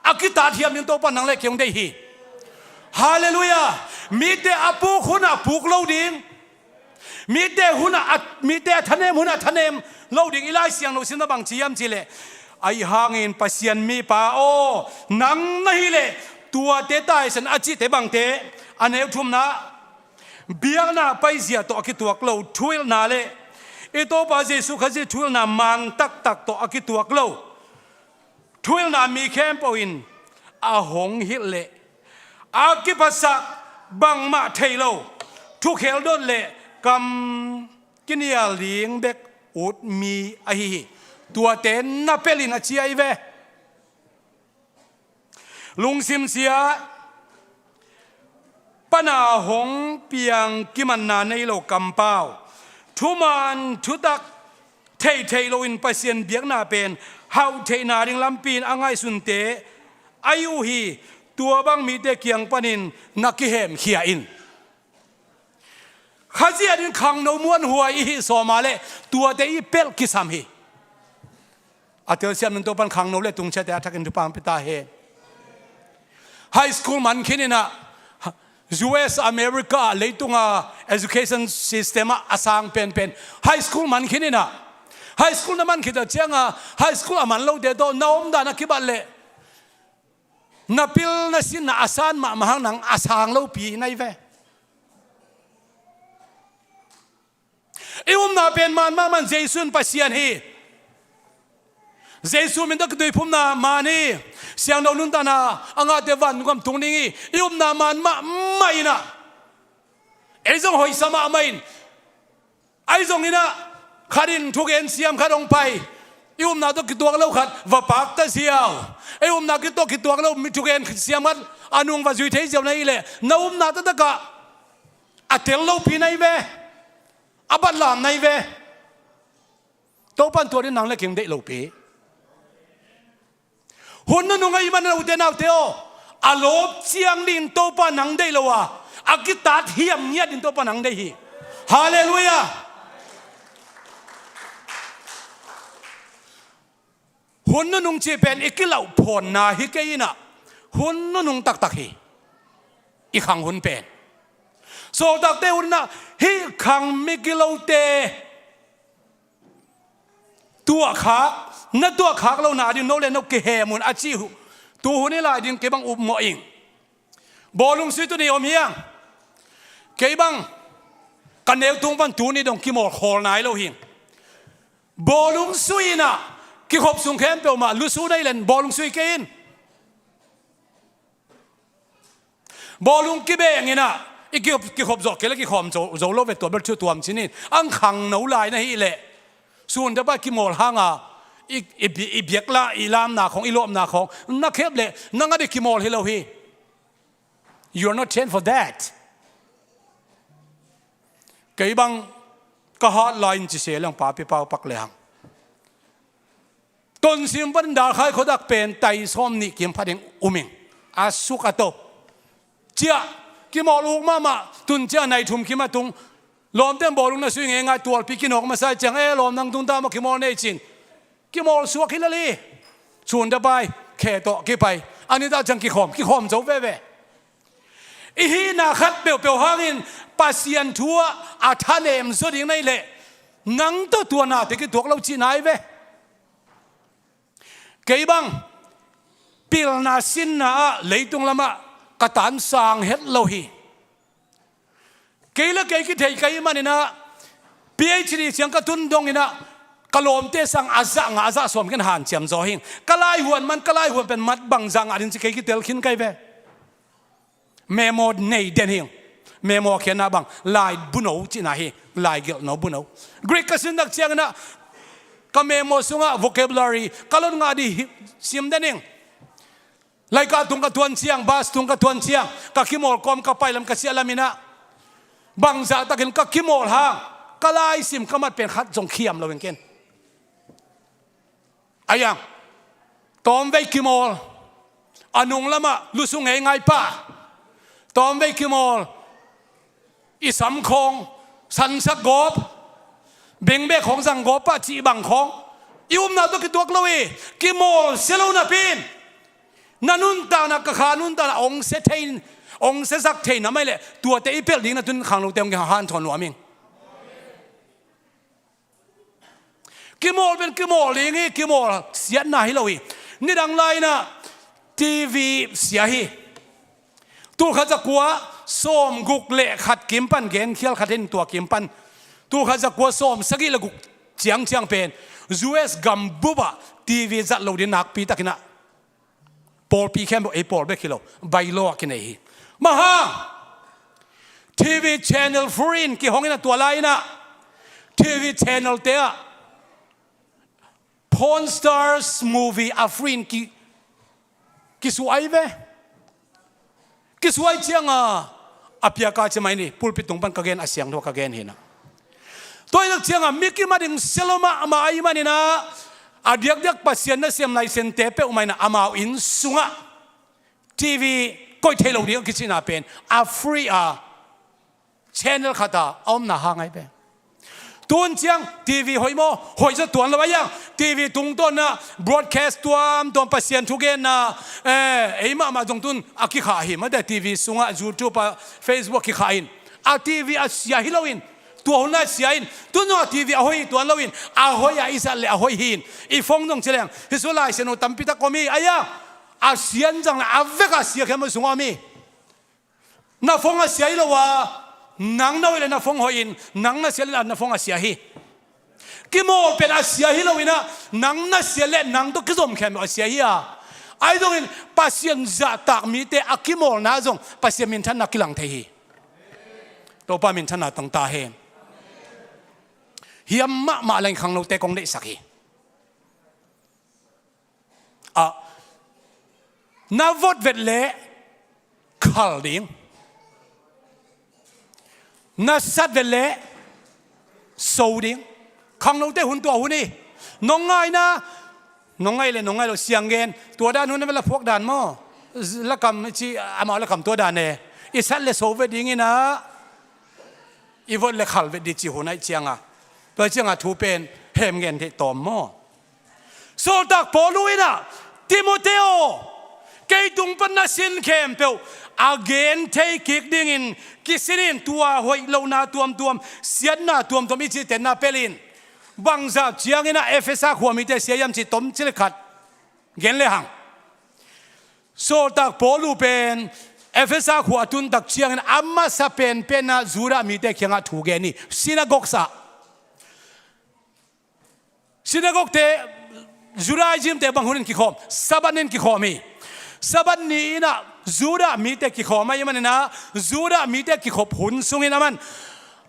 a kitat hiam ding Topa nang le kei hong deih hi. Halleluiah. Mite a puk hunah puk lo ding. Mite hunah a, mite a thanem hunah thanem lo ding. I Lai Siangtho simna bang ci hiam cihleh, ahi hangin Pasian mipa aw, nang na hileh tuate taisan a cihte bangte, a neu thumna, biakna paizia tawh a kituak lo thuhilhna le i Topa Jesu Khazih thuhilhna man taktak tawh a kituak lo thuhilhna mi khempeuh in a hong hilh leh a kiphasak bangmah thei lo, thukhel dot le kam kinial ding bek ut mi ahi hi. Tuate na pelin a ci ahi ve. Lungsim sia pana hong piang kimanna nei lo kampau, thuman thutak theihtheih loin Pasian biakna pen hauh theihna ding lampi in a ngaihsunte ahi uh hi. Tua bang mite kiang panin na kihemkhia in. Khazih a ding khangno muanhuai i hih sawma le tuate i pelh kisam hi. A telsiam nung Topan khangno le tungsiate a thakin thupha hong pia ta hen. High school man khininah U S America leitunga education system ah a sang penpen high school man khininah, high school na man khita cianga high school a man lote tawh na omdan a kibat leh na pil na sinna a san mahmah hang nang a sang lopi na hi ve. I upna pen man mahmah in Jesu in Pasian hi. Jesu min tawh kituiphumna man hi. Siangtho nuntakna a ngahte vantung gam tung ding hi. I upna man mahmah inah ei zong hoihsa mahmah in. Ahi zonginah khat in thugen siam khat hong pai, i upna tawh kituak lo khat va pakta ziau, i upna tawh kituak lo thugen siam khat a nung va zui thei ziau na hi leh na upna taktakah a tel lopi na hi ve. A batlam na hi ve. Topan tua din nang le kei hong deih lopi. Hun nunung a i man a ute naute aw, a lawp ciang dingin Topa nang deih lo a, a kitat hiam ngiat in Topa nang deih hi. Halleluiah. Hun nunung cih pen i kilauhphawnna hi kei inah, hun nunung taktak hi. I khang hun pen sawltakte hun inah hih khang migilote tuahkhak, na tuahkhak lohna ding no le no kihem un a cih uh. Tu hun i lai ding kei bang upmawh ing. Bawlung sui tuni om hiang. Kei bang ka neu tung pan tuni dong kimawl khawl nai lo hing. Bawlung sui inah kikhop sung khempeuh mah lusu na hi len bawlung sui kei in. Bawlung kibeng inah i ki, kikhop zawh kei le kikhawm zo, zo lo ve, tua bel thu tuam cinin ang khangno lai na hih leh sun dapa kimawl hanga i, i, i biakla i lamna khawng i lawpna khawng na khep leh na ngat i kimawl hi lo hi. You are not trained for that. Kei bang ka hat lai in ci se leng papi pau pak le hang. Tonsim panin Dalkhai khuadak pen tai sawm nih kim phatin um ing. A suk a to. Ciah kimawl uk mahmah tun ciah nai thum kim a tung. Lawmte in bawlung na sui ngeingai tualpi kinawk masa ciang e lawm nang tung ta maw kimawl nei cin. Kimawl suak hi lel hi. Sun dapai khe tawh kipai a nitah ciang kikhawm kikhawm zo veve. I hihna khat peuhpeuh hangin Pasian thu ah a thanem zaw ding na hi leh nang tawh tua nate kituak lo cihna hi ve. Kei bang pilna sinna ah leitung lamah ka tan sang het lo hi. Kei le kei kithei ka hih maninah P H D ciang ka tun donginah ka lawmte sang a zah ngah a zah sawm ken hanciam zaw hing. Ka laihuan man ka laihuan pen mat bang zah ngah ding ci kei kitel khin ka hi ve. Memo nei den hing. Memo khiatna bang lai buno cihna hi. Lai gelhno buno. Greek ka sintak cianginah ka memo sungah vocabulary ka lot ngah dih hi, sim den hing. Laika tung ka tuan ciang, bas tung ka tuan ciang, ka kimawl kawm ka pailam ka siahlam inah bangzah takin ka kimawl hang ka laisim ka mat pen khat zong khiam lo in ken. Aiang, tawmvei kimawl, a nung lamah lusu ngeingai pah, tawmvei kimawl, i sam khawng sansak gawp, bengbek khawng zang gawp pah cih bang khawng i upna tawh kituak lo hi. Kimawl sia lo napi in na nuntakna, ka kha nuntakna ong sia thei, ong siasak thei na mai leh tuate i pelh ding na tun khanglote ong kihanthawn nuam ing. Kimawl pen kimawl ding hi, kimawl siatna hi lo hi. Nidang lai-inah T V sia hi. Tulkhat zakua sawmguk le khat kim pan, genkhial khat in tua kim pan, tulkhat zakua sawmsagih le guk ciangciang pen U S gam bupah T V zat lo ding nakpi takinah pawlpi khempeuh, ei pawl bek hi lo, bylaw ah kinei hi. Maha, T V channel free in kihong inah, tua lai-inah T V channel te ah Pawn Stars movie a free in ki, kisuai ve. Kisuai cianga a piaka ci mai ni, pulpit tung pan ka gen, a siangtho ka gen hinah. Tua hi tak cianga mi kimat ding sia lo mahmah ahih maninah, a diakdiak Pasian nasem laisente peuhmah inah amau inn sungah T V koih thei lo ding a kicihna pen a free a channel khat a a omna hang ahi pen. Tun ciang T V hoih maw? Hoih zaw tuan lo a, iang T V tungtawnah broadcast tuamtuam, Pasian thugenna, eh, ei mahmah zong tun a kikhah hi mate. T V sungah, YouTube ah, Facebook ah kikhah in a T V a sia hi loin, tua hun a sia in, tun zong a T V a hoih hi tuan loin, a hoih a i zat le a hoih hi in, i phone zong ci leng hi su laisian uh tampi tak om hi. Aia, a sia in zang le a vek a sia khempeuh sungah om hi. Na phone a sia hi lo a, nang na hoih le na phone hoih in, nang na sia le na phone a sia hi. Kimawl pen a sia hi loinah, nang na sia le nang tawh kizom khempeuh a sia hi a. Ahi zongin Pasian zahtak mite a kimawlna zong Pasian minthanna kilang thei hi. Topa minthanna tang ta hen. Hiam mahmah leng khangnote kong deihsak hi. Ah, na vot vet leh khal ding, na sat vet leh so ding. Khangnote hun tua hun hi. Nong ngaina, nong ngai le nong ngai lo, siang gen, tua dan hun a vel a phuak dan maw? Lakam ci, amau lakam tua dan e. I sat le so vet ding inah, i vot le khal vet ding ci hun aih cianga, tua cianga thu pen hem ngen theih tawm maw? Sawltak Paul uh inah, Timoteo, kei tung pan na sin khempeuh a gen thei kik dingin kisin in, tua hoih lohna tuamtuam, siatna tuamtuam i cihtenna pelh in. Bangzah cianginah Efesa khua mite sia hiam cih tom cil khat gen lehang. Sawltak Paul uh pen Efesa khua a tuntak ciangin a masa penpenah Judah mite kiangah thu gen hi. Synagogues ah, synagogue te, Judaism te bang hun in kikhawm? Sabbath ni in kikhawm hi. Sabbath ni inah Judah mite kikhawm ahih maninah, Judah mite kikhop hun sungin aman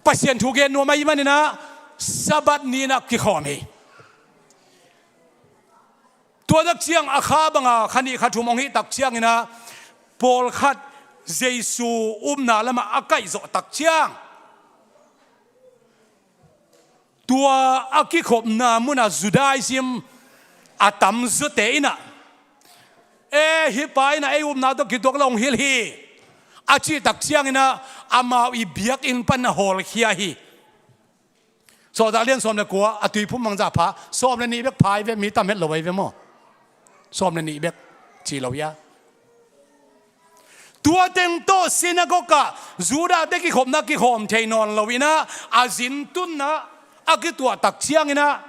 Pasian thu gen nuam ahih maninah Sabbath ni inah kikhawm hi. Tua tak ciang a kha banga kha nih kha thum hong hih tak cianginah, pawlkhat Jesu upna lamah a kaihzawh tak ciang, tua a kikhopna munah Judaism a tamzawte inah, e, hih pa inah ei upna tawh kituak lo hong hilh hi, a cih tak cianginah amau i biakinn pan a hawlkhia hi. Sawltak lian sawm le kua, a tuiphum bangzah pha, sawm le nih bek pha hi ve, mi tam het lo ahi ve maw? Sawm le nih bek ci lo hia? Tua teng tawh synagogue ah Judah te kikhopna kikhawm thei nawn loinah, a zin tunna a kituah tak cianginah,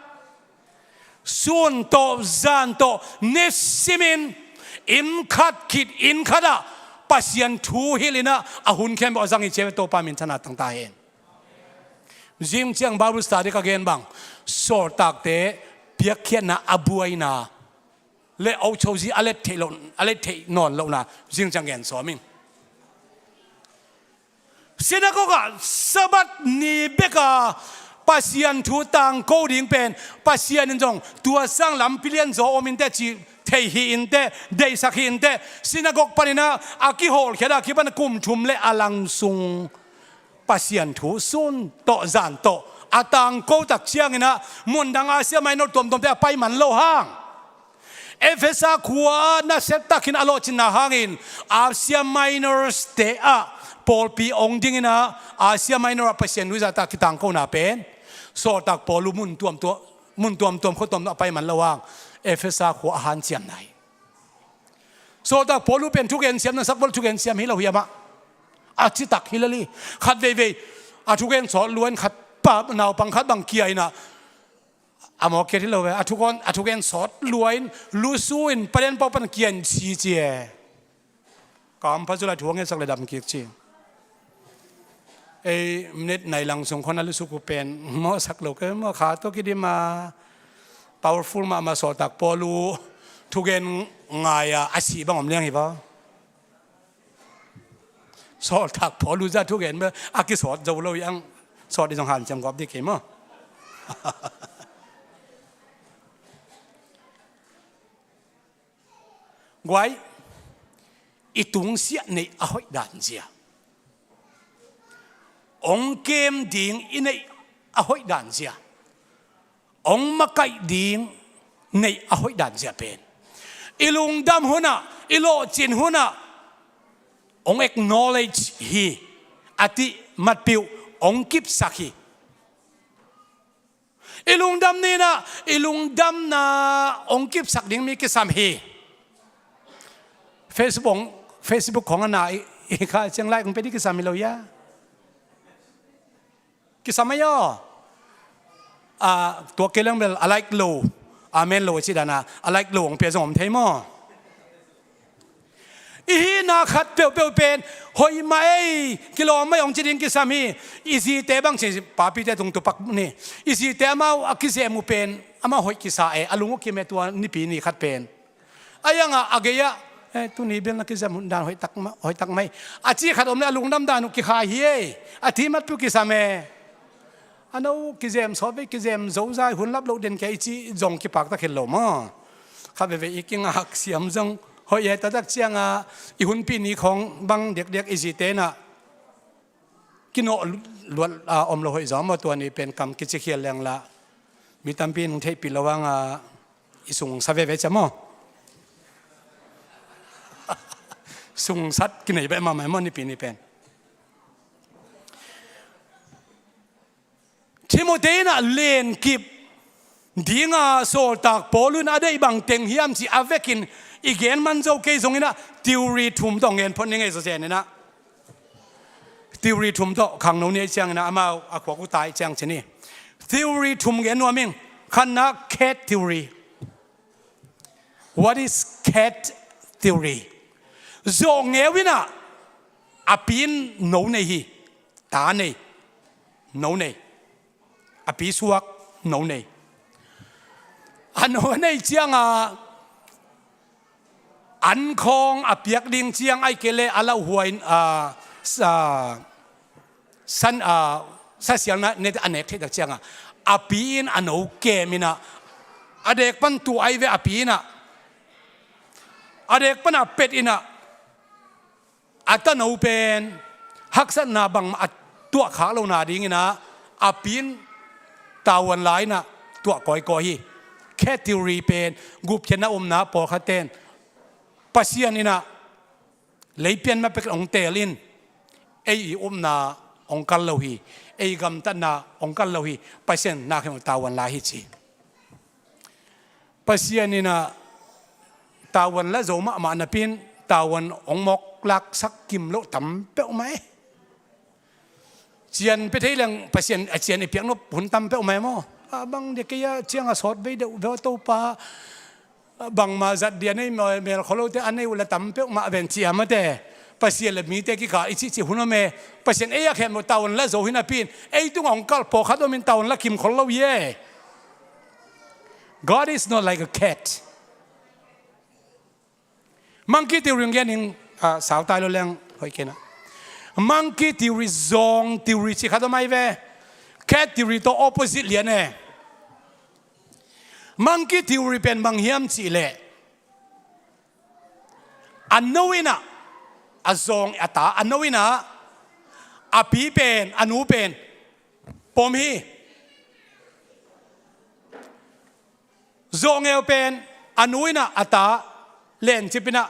sun tawh zan tawh nisimin, inn khat khit inn khatah Pasian thu hilhinah a hun khempeuh a zang hi ci ve. Topa minthanna tang ta hen. Zing ciang Bible study ka gen bang, sawltakte piakkhiatna a buaina le ochozi a let theih loh, a let theih nawn lohna zing ciang gen sawm ing. Synagogue ah Sabbath ni beka Pasian thu tangko ding pen, Pasian in zong tua sang lampi lian zaw om inteh, cih thei hi inteh, deihsak hi inteh, synagogue paninah a kihawlkhiat a kipan kum thum le a lang sung Pasian thu sun tawh zan tawh A tangko tak ciangin ah mundang Asia Minor tuamtuamte a pai man lo hang, Efesa khua ah nasia takin a lawhcinna hangin Asia Minor te ah pawlpi ong dingin ah Asia Minor ah Pasian nuihzahta kitangkona pen Sawltak Paulu mun tuamtuam, mun tuamtuam khua tuamtuam a pai man lo hang Efesa khua a hanciamna hi. Sawltak Paulu pen thugen siam, na sak bol thugen siam hi lo hiam ah? A citak hi lel hi. Khat veivei a thugen sawt luain khat pa, naupang khat bang kia in ah, a mawk kiat hi lo ve. A thugen, a thugen sawt luain lusu in palen pau pan kia in si ci e. Kampha zulai thu a ngetsak le dam kik ci. Ei minit nai lang sung khon a lusuk uh pen mawhsak lo kei maw, kha tawh kidim a, powerful mahmah Sawltak Paulu thugen ngai a, a si bang om liang hi va. Sawltak Paulu zah thugen bel a kisawt zo lo hi ang, sawt ding zong hanciam gawp ding kei maw. Guai, i tungsiah neih a hoih dan zia, ong kem ding i neih a hoih dan zia, ong makaih ding neih a hoih dan zia pen i lungdam hunah, i lawhcin hunah ong acknowledge hi, a tih matpih uh ong kipsak hi. I lungdam ni in ah, i lungdamna ong kipsak ding mi kisam hi. Facebook, Facebook khong a na i, i kha ciang like ong pe ding kisam hi lo hia? Kisam ahi aw. A, tua kei leng bel a like lo, amen lo a ci dan a, a like lo ong pe zong om thei maw? I hihna khat peuhpeuh pen hoih mah ei, kilawm mah ei ong ci ding kisam hi. I zite bang ci, papite tung tupak ni, i zite amau a kizem uh pen amau hoih kisa e, a lung uh kim e tua nipi ni khat pen. A iangah a gei-ah, eh, tuni bel na kizem hun dan hoih tak mah, hoih tak mah ei, a ci khat om le a lungdam dan uh kikhai hi ei, a ci matpih uh kisam e. A no kizem sawt vei, kizem zozai, hun lap loh den kei i cih zong kipaktak hi lo maw? Kha veve i kingak siam zong hoih e, taktak ciangah i hunpi ni khong bang diakdiak i zite in ah kinawh luat a om lo hoih zaw maw? Tua ni pen kam kici khial leng lah mi tampi in theihpih lo hang a, i sungsa veve cia maw? Sungsat kinei beh mahmah maw nipi ni pen? Timoti in ah lenkip dinga Sawltak Paulu in a deih bang teng hiam cih a vekin i gen man zo kei zongin ah theory thum tawh ngen phot ni ngei zawzen in ah. Theory thum tawh khangno ni ahih ciangin ah amau a khuak uh tai ciang ci ni. Theory thum gen nuam ing. Khatna, cat theory. What is cat theory? Zawhngeu in ah a pi in no nei hi. Ta nei, no nei. A pi suak, no nei. A no a nei ciangah an khawng a piak ding ciang ahih kei leh a lauhuai in, a, sa, san, a, sasialna ne a nek theih tak ciangah a pi in a no kem in ah, a dek pan tuah ahi ve, a pi in ah a dek pan a pet in ah, a tano pen haksatna bangmah a tuah khak lohna dingin ah a pi in tavuan la in ah tuah kawikawi hi. Cat theory pen gupkhiatna omna, pawlkhat ten Pasian in ah lei pian ma pek ong teel in, ei i upna ong kal lo hi, ei gamtatna ong kal lo hi, Pasian na khen uh tavuan la hi ci. Pasian in ah tavuan la zo mahmah napi in tavuan ong mawk laksak kim loh tam peuhmah e. Cian pia thei leng Pasian a cian i piak nop hun tam peuhmah e maw? A bang dia kei a ciang a sawt vei deuh veu a Topa, bangmah zat dia nei mel kholote a nei uh la tam peuhmah ven cia mate. Pasian le mite kikal i cihcih hun om e. Pasian ei a khen uh tavuan la zo hi napi in ei tungah ong kal pawlkhat om in tavuan la kim khol lo hi e. God is not like a cat. Monkey theory ong gen ing, ah, sautai lo leng hoih kei na. Monkey theory, zawng theory cih khat om ahi ve. Cat theory tawh opposite lian e. Monkey theory pen bang hiam cih leh a no in ah, a zawng a ta a no in ah a pi pen, a nu pen pom hi. Zawhngeu pen a nu in ah a ta lencip in ah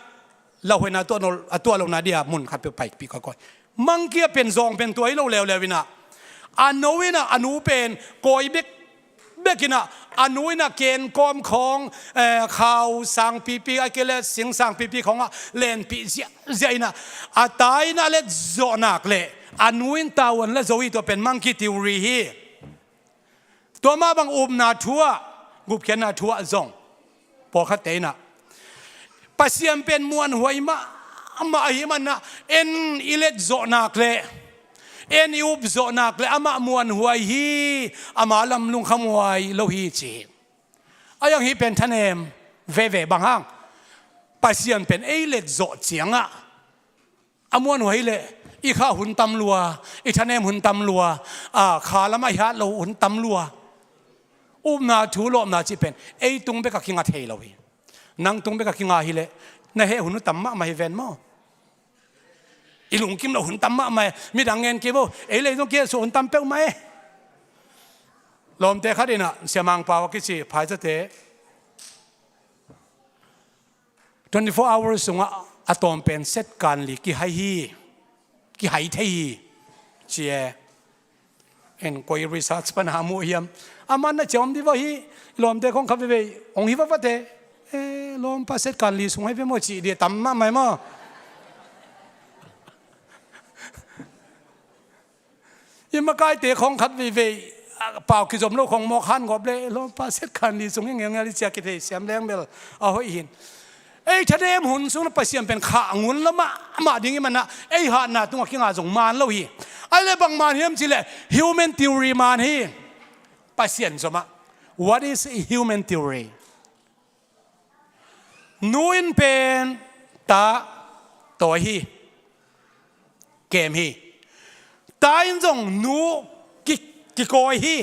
lauhuaina a tuah lo, a tuah lohna dia mun khat peuh paipih kawikawi. Mangki a pen zawng pen tua hi lo leuleu in ah a nu in ah a nu pen kawi bek bek in ah a nu in ah kenkawm khawng, eh, khau sangpipi a kei le sing sangpipi khawngah lenpih ziahziah in ah a ta in a let zawh nak leh a nu in tavuan la zo hi. Tua pen mangki theory hi. Tua mah bang upna thu ah, gupkhiatna thu ah zong pawlkhatte in ah Pasian pen muanhuai mahmah ahih manin ah en i let zawh nak leh en i up zawh nak leh amah muanhuai hi. Ama lam lungkhamhuai lo hi ci hi. A iang hih pen thanem veve. Bang hang? Pasian pen ei let zawh ciangah a muanhuai leh i kha hun tam lua, i thanem hun tam lua, a kha lamah i hat loh hun tam lua. Upna thu lawpna cih pen ei tung bek a kinga thei lo hi. Nang tung bek a kinga hi leh na heh hun uh tam mahmah hi ven maw? I lungkim loh hun tam mahmah hi. Midang ngen kei bo, ei leh zong kiheh suah hun tam peuhmah hi. Lawmte khat in ah, Sia Mang Pau a kici phaizate, twenty four hours sungah a tawm pen set kan li kihai hi, kihai thei hi ci e. En koi research pan a mu hiam? Aman na ciah om dih vawh hi. Lawmte khong khat veivei ong hi vavate, eh, lawmpa set kan li sung hai ve maw cih dih tam mahmah hi maw? I makaite khong khat veivei, a, pau kizom lo khong mawk han gawp le lawmpa set kan li sung hi ngelngel i ciah kithei siam leng bel a hoih hin. Ei thanem hun sung na Pasian pen khah ngun lo mahmah ding i manah ei hatna tungah kinga zong man lo hi. Ai le bang man hiam cih leh human theory man hi. Pasian zomah. What is human theory? Nu in pen ta tawi hi, kem hi. Ta in zong nu ki, kikawi hi,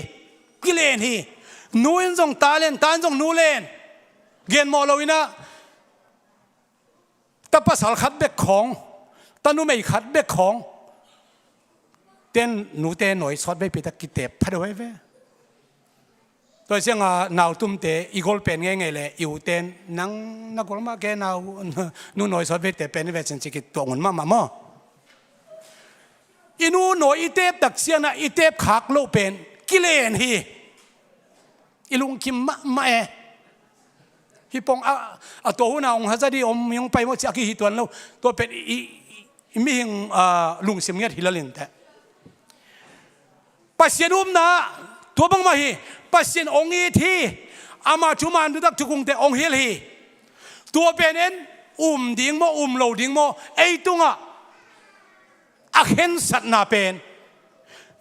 kilen hi. Nu in zong ta len, ta in zong nu len. Genmawh lo in ah ta pasal khat bek khawng, ta numei khat bek khawng, ten nute nawi sawt veipi ta kitep pha deuh ve. Tua ciangah nautumte i gol pen ngeingei le i uten nang na gol mah ke nau, nu nawi sawt veite pen i ve cin ci kituak ngun mahmah maw? I nu nawi i tep tak ciangah i tep khak loh pen kilen hi. I lungkim mahmah e. Hih pong a, a tua hun a hong haza dih om hong pai maw ci a kihi tuan lo. Tua pen i, i, i mihing, a, lungsim ngiat hi lel inteh. Pasian upna tua bangmah hi. Pasian hong it hi. Ama thuman thutak thukungte hong hilh hi. Tua pen en um ding maw, um lo ding maw, ei tungah a khensatna pen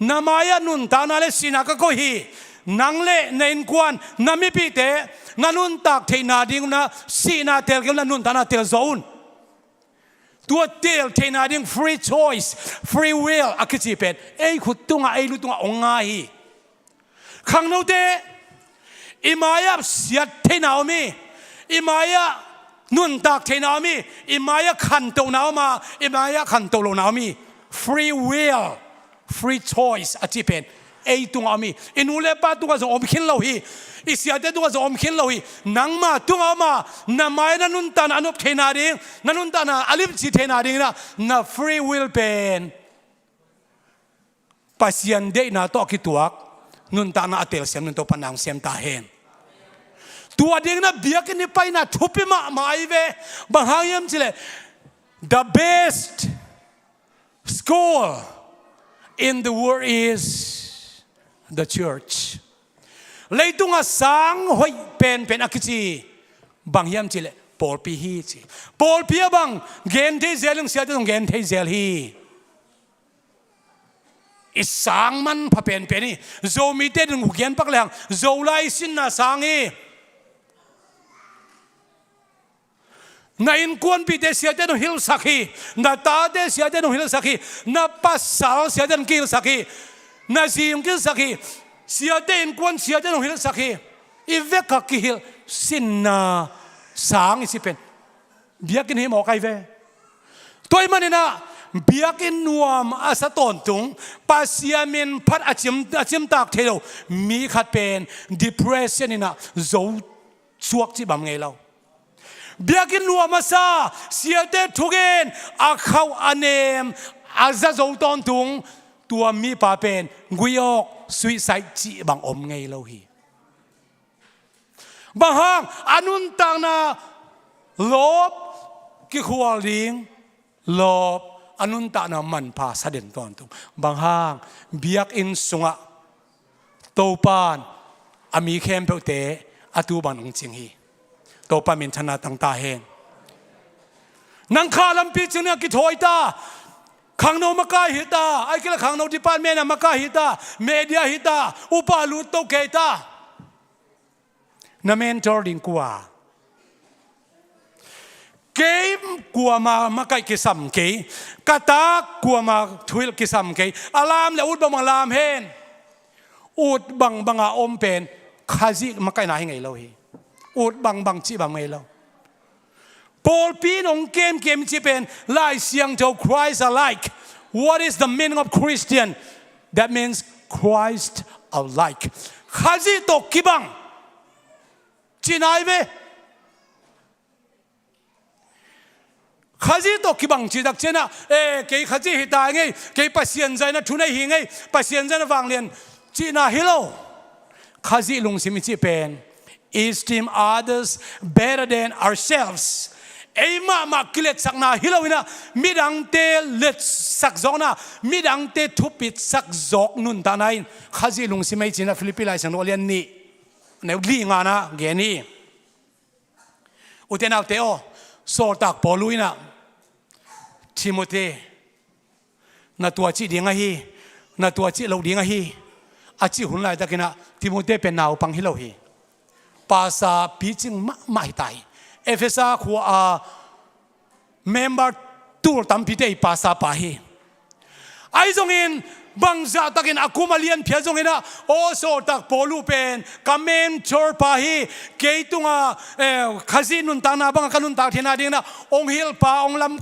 na mai-ah nuntakna le sihna ka koih hi. Nang le na innkuan, na mipihte na nuntak theihna ding na sihna tel kei un, na nuntakna tel zawh un. Tua tel theihna ding free choice, free will a kici pen ei khut tungah, ei lu tungah hong ngai hi. Khangnote, i mai-ah siat theihna om hi. I mai-ah nuntak theihna om hi. I mai-ah khantohna om a, i mai-ah khantoh lohna om hi. Free will, free choice a cih pen ei tungah om hi. I nu le pa tungah zong om khin lo hi. I siate tungah zong om khin lo hi. Nangma tungah om a, na mai-ah na nuntakna a nop theihna ding, na nuntakna a limci theihna ding na, na free will pen Pasian deihna tawh a kituak nuntakna a telsiam nung Topa nang sem ta hen. Tua ding na biakinn i paina thupi mahmah ahi ve. Bang hang hiam cih leh the best school in the world is the church. Leitung a sang hoih penpen a kici bang hiam cih leh pawlpi hi ci. Pawlpi a bang gen thei zel in siate zong gen thei zel hi. I sang manpha penpen hi. Zomite ding uh gen pak lehang Zolai sinna sang hi. Na innkuanpihte siate nong hilhsak hi. Na tate siate nong hilhsak hi. Na pasal siate nong kihilhsak hi. Na zi nong kihilhsak hi. Siate innkuan siate nong hilhsak hi. I vek a kihilh sinna sang i ci pen biakinn hi mawk ahi ve. Tua ahih manin ah biakinn nuam a sa tawntung, Pasian min phat a cim, a cimtak thei lo mi khat pen depression in ah zo suak cih bang ngei lo. Biakinn luah masa, siate thugen, a khauh a nem, a za zo tawntung, tua mipa pen gui awk, suicide cih bang om ngei lo hi. Bang hang? A nuntakna lawp kikhual ding, lawp a nuntakna manpha sa den tawntung. Bang hang? Biakinn sungah Topan a mi khempeuhte a tu bang hong cing hi. Topa minthanna tang ta hen. Nang kha lampi cing ning a kithawi ta. Khangno makai hi ta. Ai kila khangno department a makai hi ta. Media hi ta. Upa lut to kei ta. Na mentor ding kua? Kei kuama makaih kisam kei. Ka tak kuama thuhilh kisam kei. A lam le ut bangbang lam hen. Ut bangbanga om pen Khazih makaihna hi ngei lo hi. Ut bangbang cih bang ngei lo. Pawlpi in hong kemkem cih pen Lai Siangtho, Christ alike. What is the meaning of Christian? That means Christ alike. Khazih tawh kibang cihna hi ve. Khazih tawh kibang cih tak ciangin ah, eh, kei Khazih hi ta ngei, kei Pasian zahin a thunei hi ngei, Pasian zahin a vanglian cihna hi lo. Khazih lungsim i cih pen esteem others better than ourselves. Ei mahmah kiletsakna hi lo in ah, midangte letsak zawkna, midangte thupitsak zawk nuntakna in Khazih lungsim ei ci-in ah Philippi Lai Siangtho a lian nih, neu li ngana gen hi. Ute naute aw, sawltak Paulu in ah Timothy, na tua cih ding ahi, na tua cih loh ding ahi, a cih hun laitakin ah Timothy pen naupang hi lo hi. Pastor picing mahmah hi ta hi. Efesa khua a member tul tampite i pastor pa hi. Ahi zongin bangzahtakin a kum a lianphiat zongin ah, aw sawltak Paulu pen ka mentor pa hi, kei tunga, eh, Khazih nuntakna banga ka nuntak theihna dingin ah hong hilhpa, hong lam,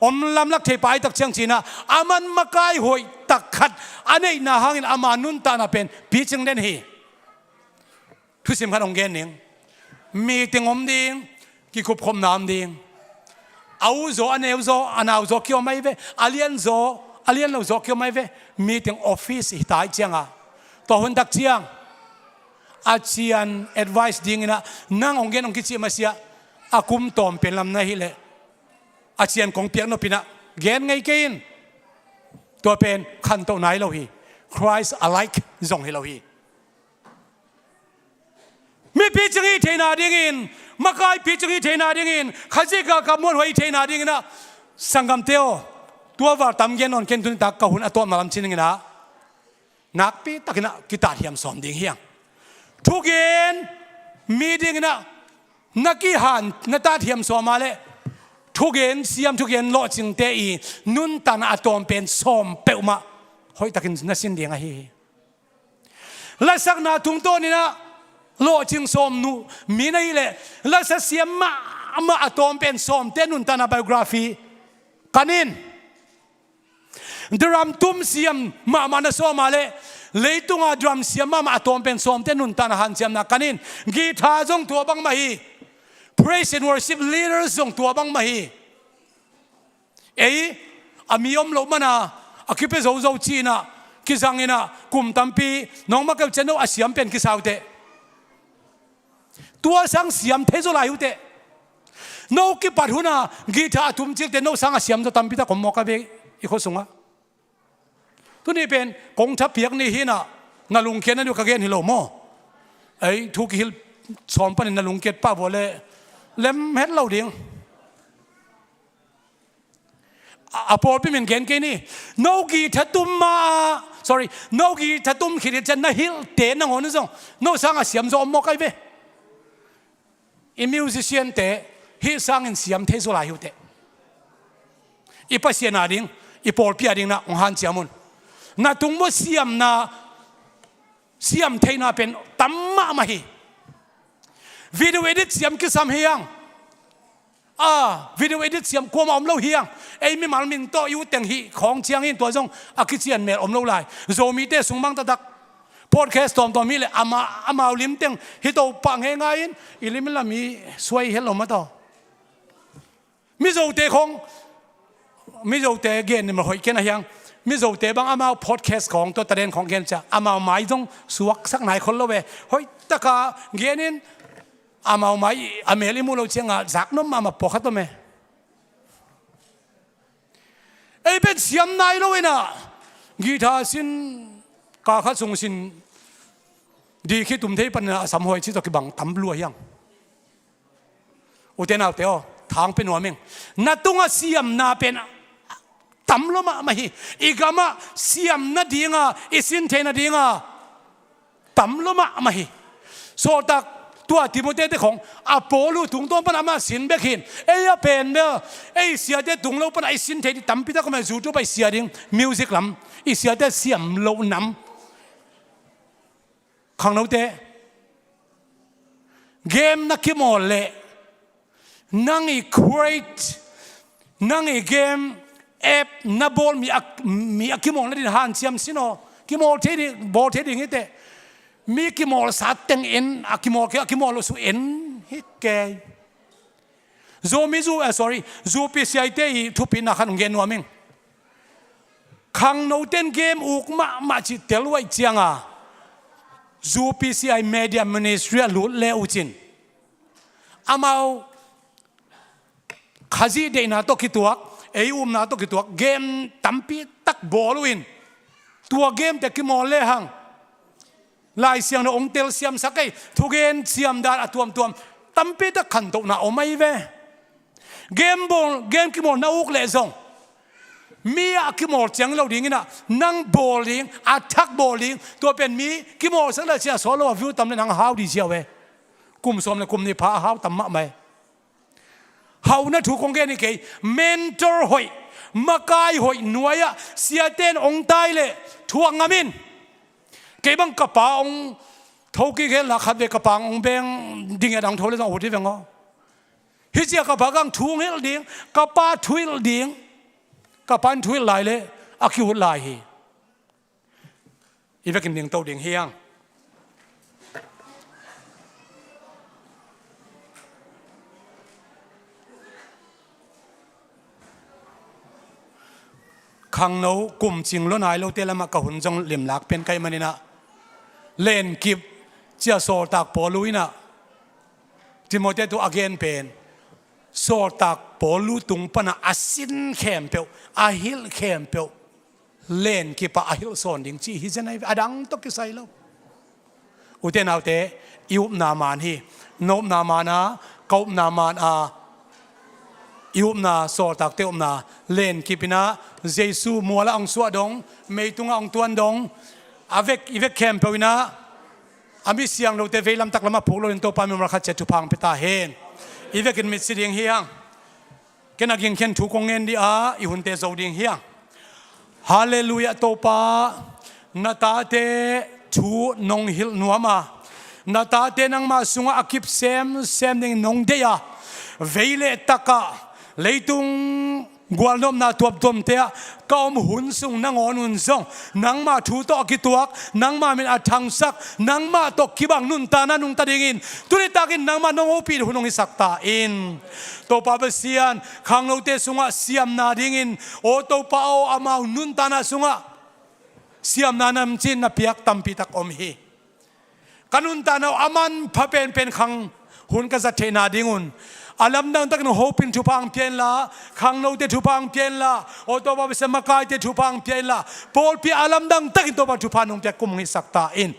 hong lamlak theipa ahi tak ciang ci-in ah, aman makai hoih tak khat a neihna hangin ama nuntakna pen picing den hi. Thusim khat hong gen ning. Meeting om ding, kikupkhopna om ding. A u zaw, a neu zaw, a nau zaw kiom ahi ve. A lian zaw, a lian lo zaw kiom ahi ve. Meeting office hi ta ahih ciangin, tua hun tak ciang a cian advice dingin ah nang hong gen hong kicih masiah a kum tawm pen lam na hih leh a cian kong piak nop in ah gen ngei kei in. Tua pen khantohna hi lo hi. Christ alike zong hi lo hi. Mi picing i hih theihna dingin, makai picing i hih theihna dingin, Khazih galkap muanhuai i hih theihna dingin ah, sanggamte aw, tua val tam gen nawn ken, tuni tak ka hun a tawpna lam ci ning in ah, nakpi takin ah kitat hiam sawm ding hi hang. Thugen mi dingin ah na kihan, na tat hiam sawm a leh thugen siam, thugen lawhcingte i nuntakna a tawm pen sawm peuhmah hoih takin na sin ding ahi hi. Lasakna tungtawnin ah lawhcing sawm nuh mi na hih leh, lasa siam mahmah a tawm pen sawmte nuntakna biography kan in. Drum tum siam mahmah na sawm a leh, leitunga drum siam mahmah a tawm pen sawmte nuntakna hanciamna kan in. Guitar zong tua bangmah hi. Praise and worship leaders zong tua bangmah hi. Ei, a mi om loh mana a kipia zozo ci-in ah, kizangin ah, kum tampi nong makaih uh ciang no a siam pen kisa uh teh. Tua sang siam thei zaw lai uh teh. No kipat huna guitar a tum cil teh no sanga siam zaw tampi tak om mawk a ve i khua sungah. Tuni pen kong thapiak ni hi in ah, na lungkiat na ding uh ka gen hi lo maw? Ei, thu kihilh sawm panin na lungkiat pah vua leh lem het lo ding. A, a pawlpi min gen kei ni. No guitar tum ma, sorry, no guitar tum khit hi ciang na hilhte nangawn uh zong no sanga siam zaw om mawk ahi ve. I musician-te hih sangin siam thei zaw lai hi uh teh. I Pasian a ding, i pawlpi a ding na hong hanciam un. Na tung maw siamna, siam theihna pen tam mahmah hi. Video edit siam kisam hi hang. A, video edit siam kuamah om lo hi hang. Ei mimal min tawh i ut teng hih khawng ciangin tua zong a kician mel om lo lai. Zomite sung mang taktak. podcast tawmtawm hi le ama, amau limteng hi to pah ngeingai in, i lim in la mi suai hi lo mah tawh. Mizote khong, Mizote gen ni ma hoih ken a hiang. Mizote bang amau podcast khong tua talent khong gen cia amau mai zong suaksak nai khol lo ve. Hoih taka gen in amau mai a mel i mu lo cianga zak nom mahmah pawkhat om e. Ei pen siam nai lo inah guitar sin, ka khat sung sin di khi tum thei pan a sam huai ci tawh kibang tam lua hiang. Ute naute aw, thang pe nuam ing. Na tunga siamna pen tam lo mahmah hi. I gamah siam nadinga, i sin thei nadinga tam lo mahmah hi. Sawltak tua Timote te khong a Paul uh tungtawn pana amah sin bek hin. Ei a pen bel ei siate tung lo pana i sin thei ding tampi tak om e. YouTube ah i sia ding, music lam i siate siam loh nam. Khangnote, game na kimawl leh nang i create, nang i game app na bawl mi a, mi a kimawl nadin hanciam sin aw. Kimawl thei ding, bawl thei ding hi teh. Mi kimawl sat teng en, a kimawl kei, a kimawl lo su en hi kei. Zomi zu, eh, sorry, Zu P C I te i thupina khat hong gen nuam ing. Khangnoten game uk mahmah cih tel uaih cianga Zu P C I Media Ministry a lut le uh cin, amau Khazih deihna tawh kituak, ei upna tawh kituak game tampi tak bawl uh in, tua game te kimawl lehang Lai Siangtho hong telsiamsak ei, thugen siamdan a tuamtuam tampi tak khantohna om ahi ve. Game bawl, game kimawl na uk leh zong mi a kimawl ciang lo ding inah nang bawl ding, a thak bawl ding, tua pen mi kimawlsak le cia sawt lo a view tam le nang hau di ziau e. Kum sawm le kum nih pha a hau tam mahmah e. Hauhna thu kong gen hi kei, mentor hoih, makai hoih nuai-ah siaten hong tai leh thuak ngam in. Kei bang ka pa hong thokik hen la khat ve ka pa hong beng ding a dang tho le zong a ut hi veng aw. Hi cia ka pa kang thu hong hilh ding, ka pa thuhilh ding, ka pa in thuhilh lai le a kiut lai hi. I vekin dingto ding hiang. Khangno kum cing lo nai lote lamah ka hun zong limlak pen kai maninah lenkip cia sawltak Paulu inah Timote tu a gen pen sawltak Paulu tung pana a sin khempeuh, a hilh khempeuh lenkipah a hilh sawn ding cih hi zen ahi ve, a dang tawh kisai lo. Ute naute, i upna man hi. Na upna man a, ka upna man a, i upna, sawltakte upna lenkip inah Jesu mualah hong suah dong, meitungah hong tuan dong, a vek, i vek khempeuh inah a mi siang lote veilam taklamah phuk loin Topa mimal khat ciat thupha hong pia ta hen. I vekin mitsi ding hiang. Ken a gingkhen thu kong ngen dih a, i hunte zo ding hiang. Halleluiah Topa, na tate thu nong hilh nuam a, na tate nangmah sungah a kip semsem ding nong deih a, vei le takah leitung gualnopna tuamtuamte ah ka om hun sung nangawn un zong nangmah thu tawh a kituak, nangmah min a thangsak, nangmah tawh kibang nuntakna nungta dingin tuni takin nangmah nong hopih hun hong hisak ta in. Topa Pasian, khangnote sungah siamna dingin, aw Topa aw, amau nuntakna sungah siamna namcin na piak tampi tak om hi. Ka nuntakna uh a manpha penpen khang hun ka zat theihna dingun a lamdang takin hopin thupha hong pia inla, khangnote thupha hong pia inla, aw Topa Pasian, makaite thupha hong pia inla, pawlpi a lamdang takin Topa thupha nong piak kum hong hisak ta in.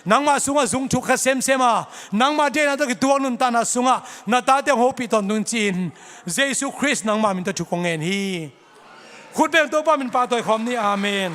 Nangmah sungah zung thuk kha semsem a, nangmah deihna tawh kituak nuntakna sungah na tate hong hopih tawntung ci-in Jesu Khrist nangmah min tawh thu kong ngen hi. Khut beng Topa min pahtawi khawm ni. Amen.